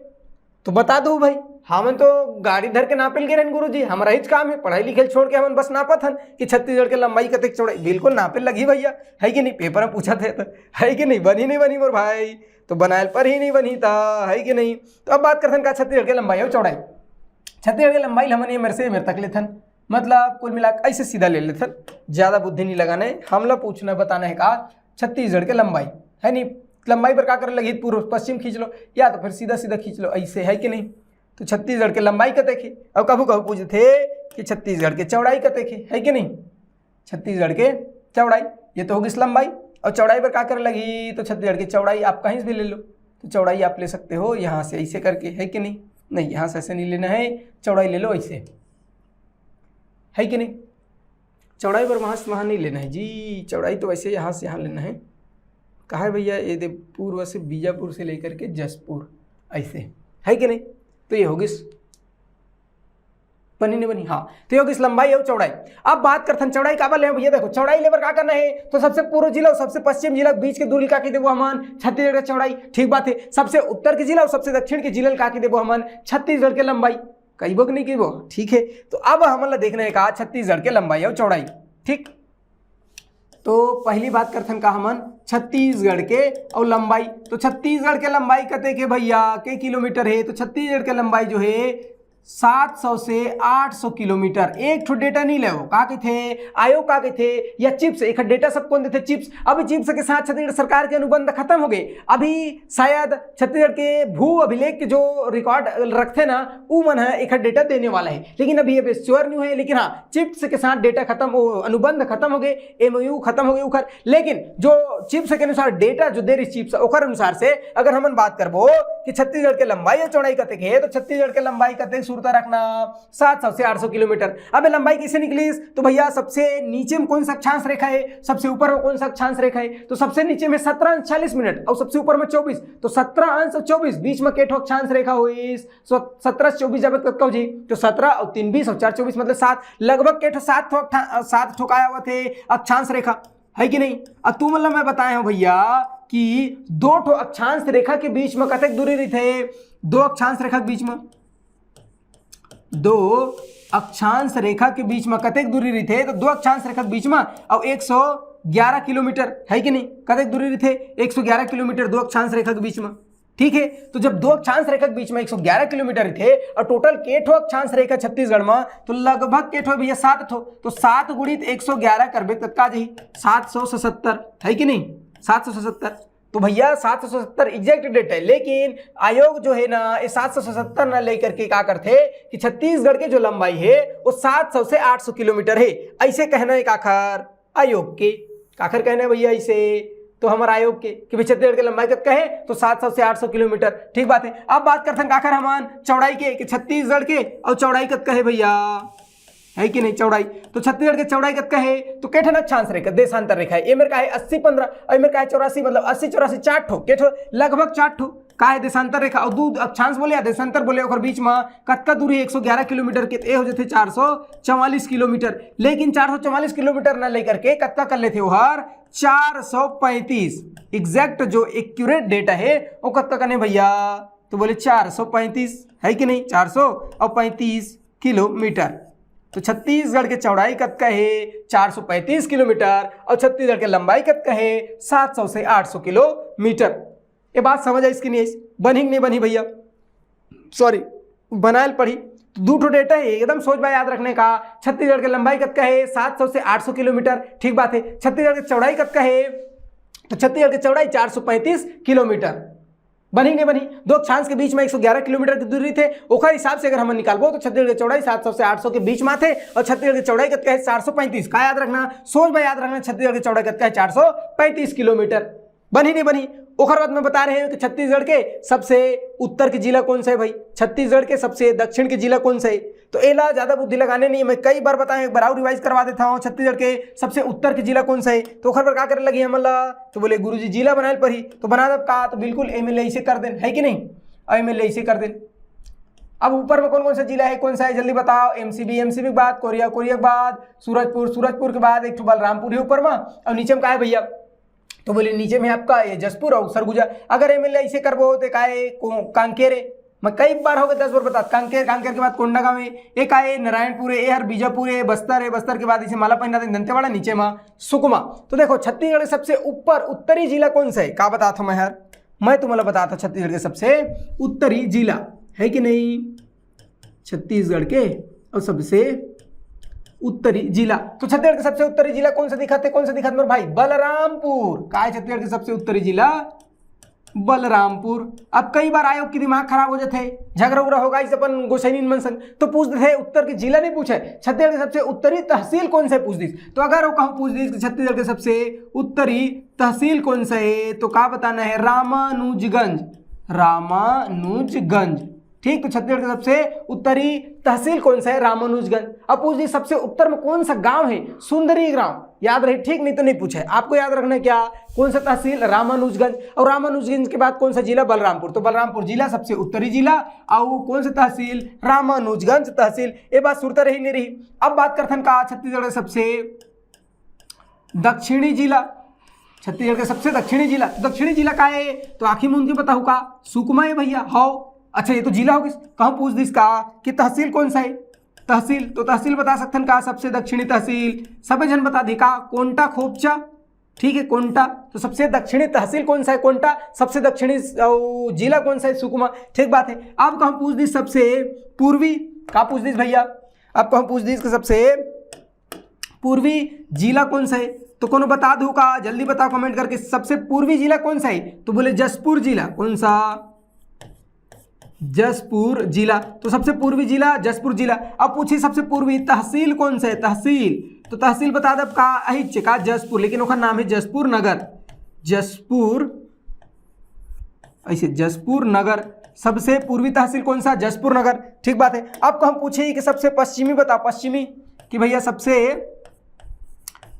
तो बता दो भाई, हमन तो गाड़ी धर के नापे ल गे रहन गुरुजी, हमारा हिच काम हे, पढ़ाई लिखे ल छोड़ के हमन बस नापत हन कि छत्तीसगढ़ के लंबाई कतेक चौड़ाई। बिल्कुल नापे ल लगही भैया, है कि नहीं? पेपर में पूछत हे तो, है कि नहीं? बनही नहीं बनही मोर भाई, तो बनाए ल परही नहीं बनही ता, है कि नहीं? तो अब बात करथन का छत्तीसगढ़ के लंबाई अउ चौड़ाई। छत्तीसगढ़ के लंबाई ल हमन ये मेर से ये मेर तक लेथन, मतलब कुल मिला के ऐसे सीधा ले लेथन, ज्यादा बुद्धि नहीं लगाना हे। हमला पूछना बताना हे का छत्तीसगढ़ के लंबाई, है नहीं? लंबाई बर का करे लगही? पूर्व पश्चिम खींच लो या तो फिर सीधा सीधा खींच लो, ऐसे, है कि नहीं? तो छत्तीसगढ़ के लंबाई कतेक हे? अउ कभू कभू पूछथे कि छत्तीसगढ़ के चौड़ाई कतेक हे, है कि नहीं? छत्तीसगढ़ के चौड़ाई, ये तो होगिस लंबाई। अउ चौड़ाई बर का करे लगही? तो छत्तीसगढ़ के चौड़ाई आप कहीं से भी ले लो, तो चौड़ाई आप ले सकते हो यहाँ से ऐसे करके, है कि नहीं? नहीं, यहाँ से ऐसे नहीं लेना है, चौड़ाई ले लो ऐसे, है कि नहीं? चौड़ाई बर वहाँ से वहाँ नहीं लेना है जी, चौड़ाई तो वैसे यहाँ से यहाँ लेना है। कहा है भैया, ये दे पूर्व से बीजापुर से लेकर के जसपुर, ऐसे, है कि नहीं? तो ये होगी स-, बनी नहीं बनी? हाँ, तो ये होगी लंबाई और चौड़ाई। अब बात करथन चौड़ाई काबर ले भैया। देखो, चौड़ाई लेबर का करना है, तो सबसे पूर्व जिला और सबसे पश्चिम जिला के बीच के दूरी का कह देबो हमन, छत्तीसगढ़ का चौड़ाई। ठीक बात है, सबसे उत्तर के जिला और सबसे दक्षिण के जिला का कह देबो हमन, छत्तीसगढ़ के लंबाई। कहिबो कि नहीं कहिबो? ठीक है, तो अब हमन ला देखना है का, छत्तीसगढ़ के लंबाई और चौड़ाई। ठीक, तो पहली बात करथन का हमन छत्तीसगढ़ के और लंबाई। तो छत्तीसगढ़ के लंबाई कते के भैया, के किलोमीटर है? तो छत्तीसगढ़ के लंबाई जो है सात सौ से आठ सौ किलोमीटर। एक ठो डेटा नहीं लेवो, का कहते आयोग का कहते या चिप्स, एक डेटा सब कौन देते? चिप्स। अभी चिप्स के साथ छत्तीसगढ़ सरकार के अनुबंध खत्म हो गए। अभी शायद छत्तीसगढ़ के भू अभिलेख के जो रिकॉर्ड रखते ना, वो मन है एक डेटा देने वाला है, लेकिन अभी ये श्योर नहीं है। लेकिन हाँ, चिप्स के साथ डेटा खत्म, वो अनुबंध खत्म हो गए, एमओयू खत्म हो गए उखर। लेकिन जो चिप्स के अनुसार डेटा जो दे रही चिप्स, ओकर अनुसार से अगर हमन बात करबो कि छत्तीसगढ़ के लंबाई या चौड़ाई कतेक है, तो छत्तीसगढ़ के लंबाई कतेक सुरता रखना, सात सौ से आठ सौ किलोमीटर। अब ये लंबाई कैसे निकलीस? तो भैया, सबसे नीचे में कौन सा अक्षांश रेखा है, सबसे ऊपर में कौन सा अक्षांश रेखा है? तो सबसे नीचे में सत्रह अंश चालीस मिनट और सबसे ऊपर में चौबीस। तो सत्रह अंश और चौबीस बीच में के ठो अक्षांश रेखा होइस? सो सत्रह से चौबीस जब तक हो जी, तो सत्रह और तीन बीस और चार चौबीस, मतलब सात, लगभग के ठो सात ठो अक्षां-, सात ठो का आवत है अक्षांश रेखा, है कि नहीं? अब तू मतलब मैं बताए हूँ भैया कि दो ठो अक्षांश रेखा के बीच में कतेक दूरी रहिथे? दो अक्षांश रेखा के बीच में, दो अक्षांश रेखा के बीच में कतेक दूरी रहिथे? तो दो अक्षांश रेखा के बीच में और एक सौ ग्यारह किलोमीटर, है कि नहीं? कतेक दूरी रहिथे? एक सौ ग्यारह किलोमीटर दो अक्षांश रेखा के बीच में। ठीक है, तो जब दो अक्षांश रेखा के बीच में एक सौ ग्यारह किलोमीटर रहिथे और टोटल के ठो अक्षांश रेखा छत्तीसगढ़ में, तो लगभग के ठो भैया, सात ठो। तो सात गुणित एक सौ ग्यारह करबे तब का जाही? सात सौ सतहत्तर, है कि नहीं? सात सौ सतहत्तर। तो भैया, सात सौ सतहत्तर एग्जैक्ट डेटा है, लेकिन आयोग जो है ना, ये सात सौ सतहत्तर ना लेकर के का करथे कि छत्तीसगढ़ के जो लंबाई है वो सात सौ से आठ सौ किलोमीटर है, ऐसे कहना है काखर? आयोग के। काखर कहना है भैया ऐसे? तो हमारा आयोग के कि भाई छत्तीसगढ़ के लंबाई कतका है, तो सात सौ से आठ सौ किलोमीटर। ठीक बात है। अब बात करथन काखर हमन चौड़ाई के कि छत्तीसगढ़ के और चौड़ाई कतका है भैया, है कि नहीं? चौड़ाई, तो छत्तीसगढ़ के चौड़ाई कतका है? तो के ठन अक्षांश रेखा, देशांतर रेखा है, ये मेरे का है अस्सी पन्द्रह और ये मेरे का है चौरासी, मतलब अस्सी चौरासी चार ठो, के ठो? लगभग चार ठो। का है? देशांतर रेखा। और दू अक्षांश बोले या देशांतर बोले, ओकर बीच में कतका दूरी है? एक सौ ग्यारह किलोमीटर के, तो ये हो जाते चार सौ चवालीस किलोमीटर। लेकिन चार सौ चवालीस किलोमीटर ना लेकर के कतका कर लेते हो हर? चार सौ पैंतीस। एग्जैक्ट जो एक्यूरेट डेटा है वो कतका कने भैया? तो बोले चार सौ पैंतीस, है कि नहीं? चार सौ और पैंतीस किलोमीटर। तो छत्तीसगढ़ के चौड़ाई कतका है? चार सौ पैंतीस किलोमीटर। और छत्तीसगढ़ के लंबाई कतका है? सात सौ से आठ सौ किलोमीटर। ये बात समझ आइस कि नहीं आइस? बनही कि नहीं बनही भैया? सॉरी, बनायल पड़ी। तो दू ठो डेटा है, एकदम सोच बा याद रखने का। छत्तीसगढ़ के लंबाई कतका है? सात सौ से आठ सौ किलोमीटर। ठीक बात है। छत्तीसगढ़ के चौड़ाई कतका है? तो छत्तीसगढ़ के चौड़ाई चार सौ पैंतीस किलोमीटर। बनही कि नहीं बनही? दो अक्षांश के बीच में एक सौ ग्यारह किलोमीटर की दूरी थे, ओकर हिसाब से अगर हम निकालबो तो छत्तीसगढ़ के चौड़ाई सात सौ से आठ सौ के बीच में थे और छत्तीसगढ़ के चौड़ाई कतका है? चार सौ पैंतीस। का याद रखना? सोच बा याद रखना, छत्तीसगढ़ के चौड़ाई कतका है? चार सौ पैंतीस किलोमीटर। बनही नहीं बनही? ओकर बाद में बता रहे हैं कि छत्तीसगढ़ के सबसे उत्तर के जिला कौन सा है भाई, छत्तीसगढ़ के सबसे दक्षिण के जिला कौन सा है। तो एला ज्यादा बुद्धि लगाने नहीं, मैं कई बार बताया, एक बार और रिवाइज करवा देता हूँ। छत्तीसगढ़ के सबसे उत्तर के जिला कौन सा है? तो ओकर बर का करे लगी हमन ला? तो बोले गुरुजी जिला बनाए पड़ी। तो बना दब का? तो बिल्कुल एमएलए इसे कर देन, है कि नहीं? और एमएलए इसे कर देन। अब ऊपर में कौन कौन सा जिला है, कौन सा है, जल्दी बताओ। एमसीबी, एमसीबी के बाद कोरिया, कोरिया के बाद सूरजपुर, सूरजपुर के बाद एक ठो बलरामपुर है ऊपर में, और नीचे में का है भैया? तो बोले नीचे में आपका ये जसपुर और सरगुजा। अगर एमएलए इसे करबो तो का है? को-, कांकेर है। मैं कई बार हो गए, दस बार बता, कांकेर, कांकेर के बाद कोंडागांव है, एक आए नारायणपुर है, ए हर बीजापुर है, बस्तर है, बस्तर के बाद इसे माला पहिना दंतेवाड़ा, नीचे में सुकमा। तो देखो, छत्तीसगढ़ के सबसे ऊपर उत्तरी जिला कौन सा है? का बताता मैं हर, मैं तुम्हाला बताता छत्तीसगढ़ के सबसे उत्तरी जिला, है कि नहीं? छत्तीसगढ़ के और सबसे उत्तरी जिला। तो छत्तीसगढ़ के सबसे उत्तरी जिला कौन सा दिखाते, कौन सा दिखाते मोर भाई? बलरामपुर। का है छत्तीसगढ़ के सबसे उत्तरी जिला? बलरामपुर। अब कई बार आयोग के दिमाग खराब हो जाते, झगड़ा उगड़ा होगा इस अपन गोसैनी मन संग, तो पूछ देते उत्तर के जिला नहीं पूछे, छत्तीसगढ़ के सबसे उत्तरी तहसील कौन सा है पूछ दीस। तो अगर वो कहूँ पूछ दीस कि छत्तीसगढ़ के सबसे उत्तरी तहसील कौन सा है, तो का बताना है? रामानुजगंज। रामानुजगंज। ठीक, तो छत्तीसगढ़ के सबसे उत्तरी तहसील कौन सा है? रामानुजगंज। अब पूछ दी, सबसे उत्तर में कौन सा गांव है? सुंदरी ग्राम। याद रही, ठीक, नहीं तो नहीं पूछे। आपको याद रखना है क्या, कौन सा तहसील? रामानुजगंज। और रामानुजगंज के बाद कौन सा जिला? बलरामपुर। तो बलरामपुर जिला सबसे उत्तरी जिला, और कौन सा तहसील? रामानुजगंज तहसील। ये बात सुरता रही नहीं रही। अब बात करथन का छत्तीसगढ़ के सबसे दक्षिणी जिला, छत्तीसगढ़ के सबसे दक्षिणी जिला। तो दक्षिणी जिला का है? तो आंखी मूंद के बताऊ का? सुकमा है भैया। हाव, अच्छा, ये तो जिला हो गया। कहूँ पूछ दिस का कि तहसील कौन सा है? तहसील, तो तहसील बता सकथन का? सबसे दक्षिणी तहसील सबे झन बता दी का? कोंटा खोपचा। ठीक है, कोंटा। तो सबसे दक्षिणी तहसील कौन सा है? कोंटा। सबसे दक्षिणी अउ जिला कौन सा है? सुकमा। ठीक बात है। अब कहूँ पूछ दी सबसे पूर्वी, का पूछ दी भैया? अब कहूँ पूछ दी सबसे पूर्वी जिला कौन सा है? तो कोनो बता दू का? जल्दी बताओ कमेंट करके, सबसे पूर्वी जिला कौन सा है? तो बोले जशपुर जिला। कौन सा? जशपुर जिला। तो सबसे पूर्वी जिला जशपुर जिला। अब पूछी सबसे पूर्वी तहसील कौन सा है? तहसील, तो तहसील बता दब का? अहिच का जशपुर, लेकिन ओखर नाम है जशपुर नगर। जशपुर, ऐसे जशपुर नगर। सबसे पूर्वी तहसील कौन सा? जशपुर नगर। ठीक बात है। अब कहूँ पूछे कि सबसे पश्चिमी बता, पश्चिमी, कि भैया सबसे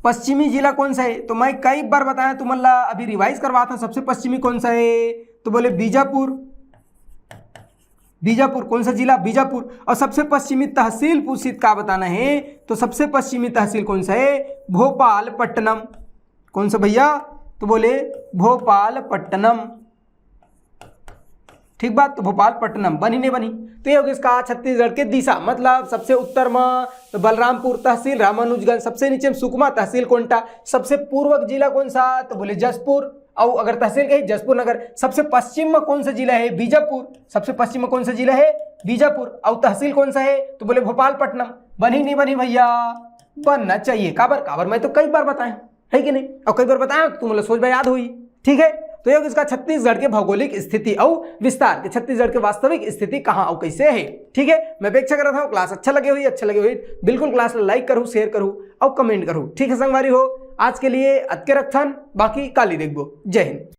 पश्चिमी जिला कौन सा है? तो मैं कई बार बताया तुमन ला, अभी रिवाइज करवाता हूँ, सबसे पश्चिमी कौन सा है? तो बोले बीजापुर, बीजापुर। कौन सा जिला? बीजापुर। और सबसे पश्चिमी तहसील पूछित का बताना है, तो सबसे पश्चिमी तहसील कौन सा है? भोपालपट्टनम। कौन सा भैया? तो बोले भोपालपट्टनम। ठीक बात, तो भोपालपट्टनम बनी नहीं बनी? तो ये हो गया इसका छत्तीसगढ़ के दिशा, मतलब सबसे उत्तर में तो बलरामपुर तहसील रामानुजगंज, सबसे नीचे में सुकमा तहसील कोंटा, सबसे पूर्व जिला कौन सा? तो बोले जशपुर। और अगर तहसील कही, जशपुर नगर। सबसे पश्चिम में कौन सा जिला है? बीजापुर। सबसे पश्चिम में कौन सा जिला है? बीजापुर। और तहसील कौन सा है? तो बोले भोपालपट्टनम। बनी नहीं बनी भैया? बनना चाहिए। काबर? काबर मैं तो कई बार बताए, है कि नहीं? और कई बार बताया, तुम लोग सोच याद हुई। ठीक है, तो ये इसका छत्तीसगढ़ के भौगोलिक स्थिति और विस्तार के, छत्तीसगढ़ के वास्तविक स्थिति कहाँ और कैसे है। ठीक है, मैं अपेक्षा करता हूँ क्लास अच्छा लगे हुई, अच्छा लगे हुई बिल्कुल क्लास ला लाइक करू, शेयर करू और कमेंट करू। ठीक है संगवारी हो, आज के लिए अतके रखथन, बाकी काली देखबो। जय हिंद।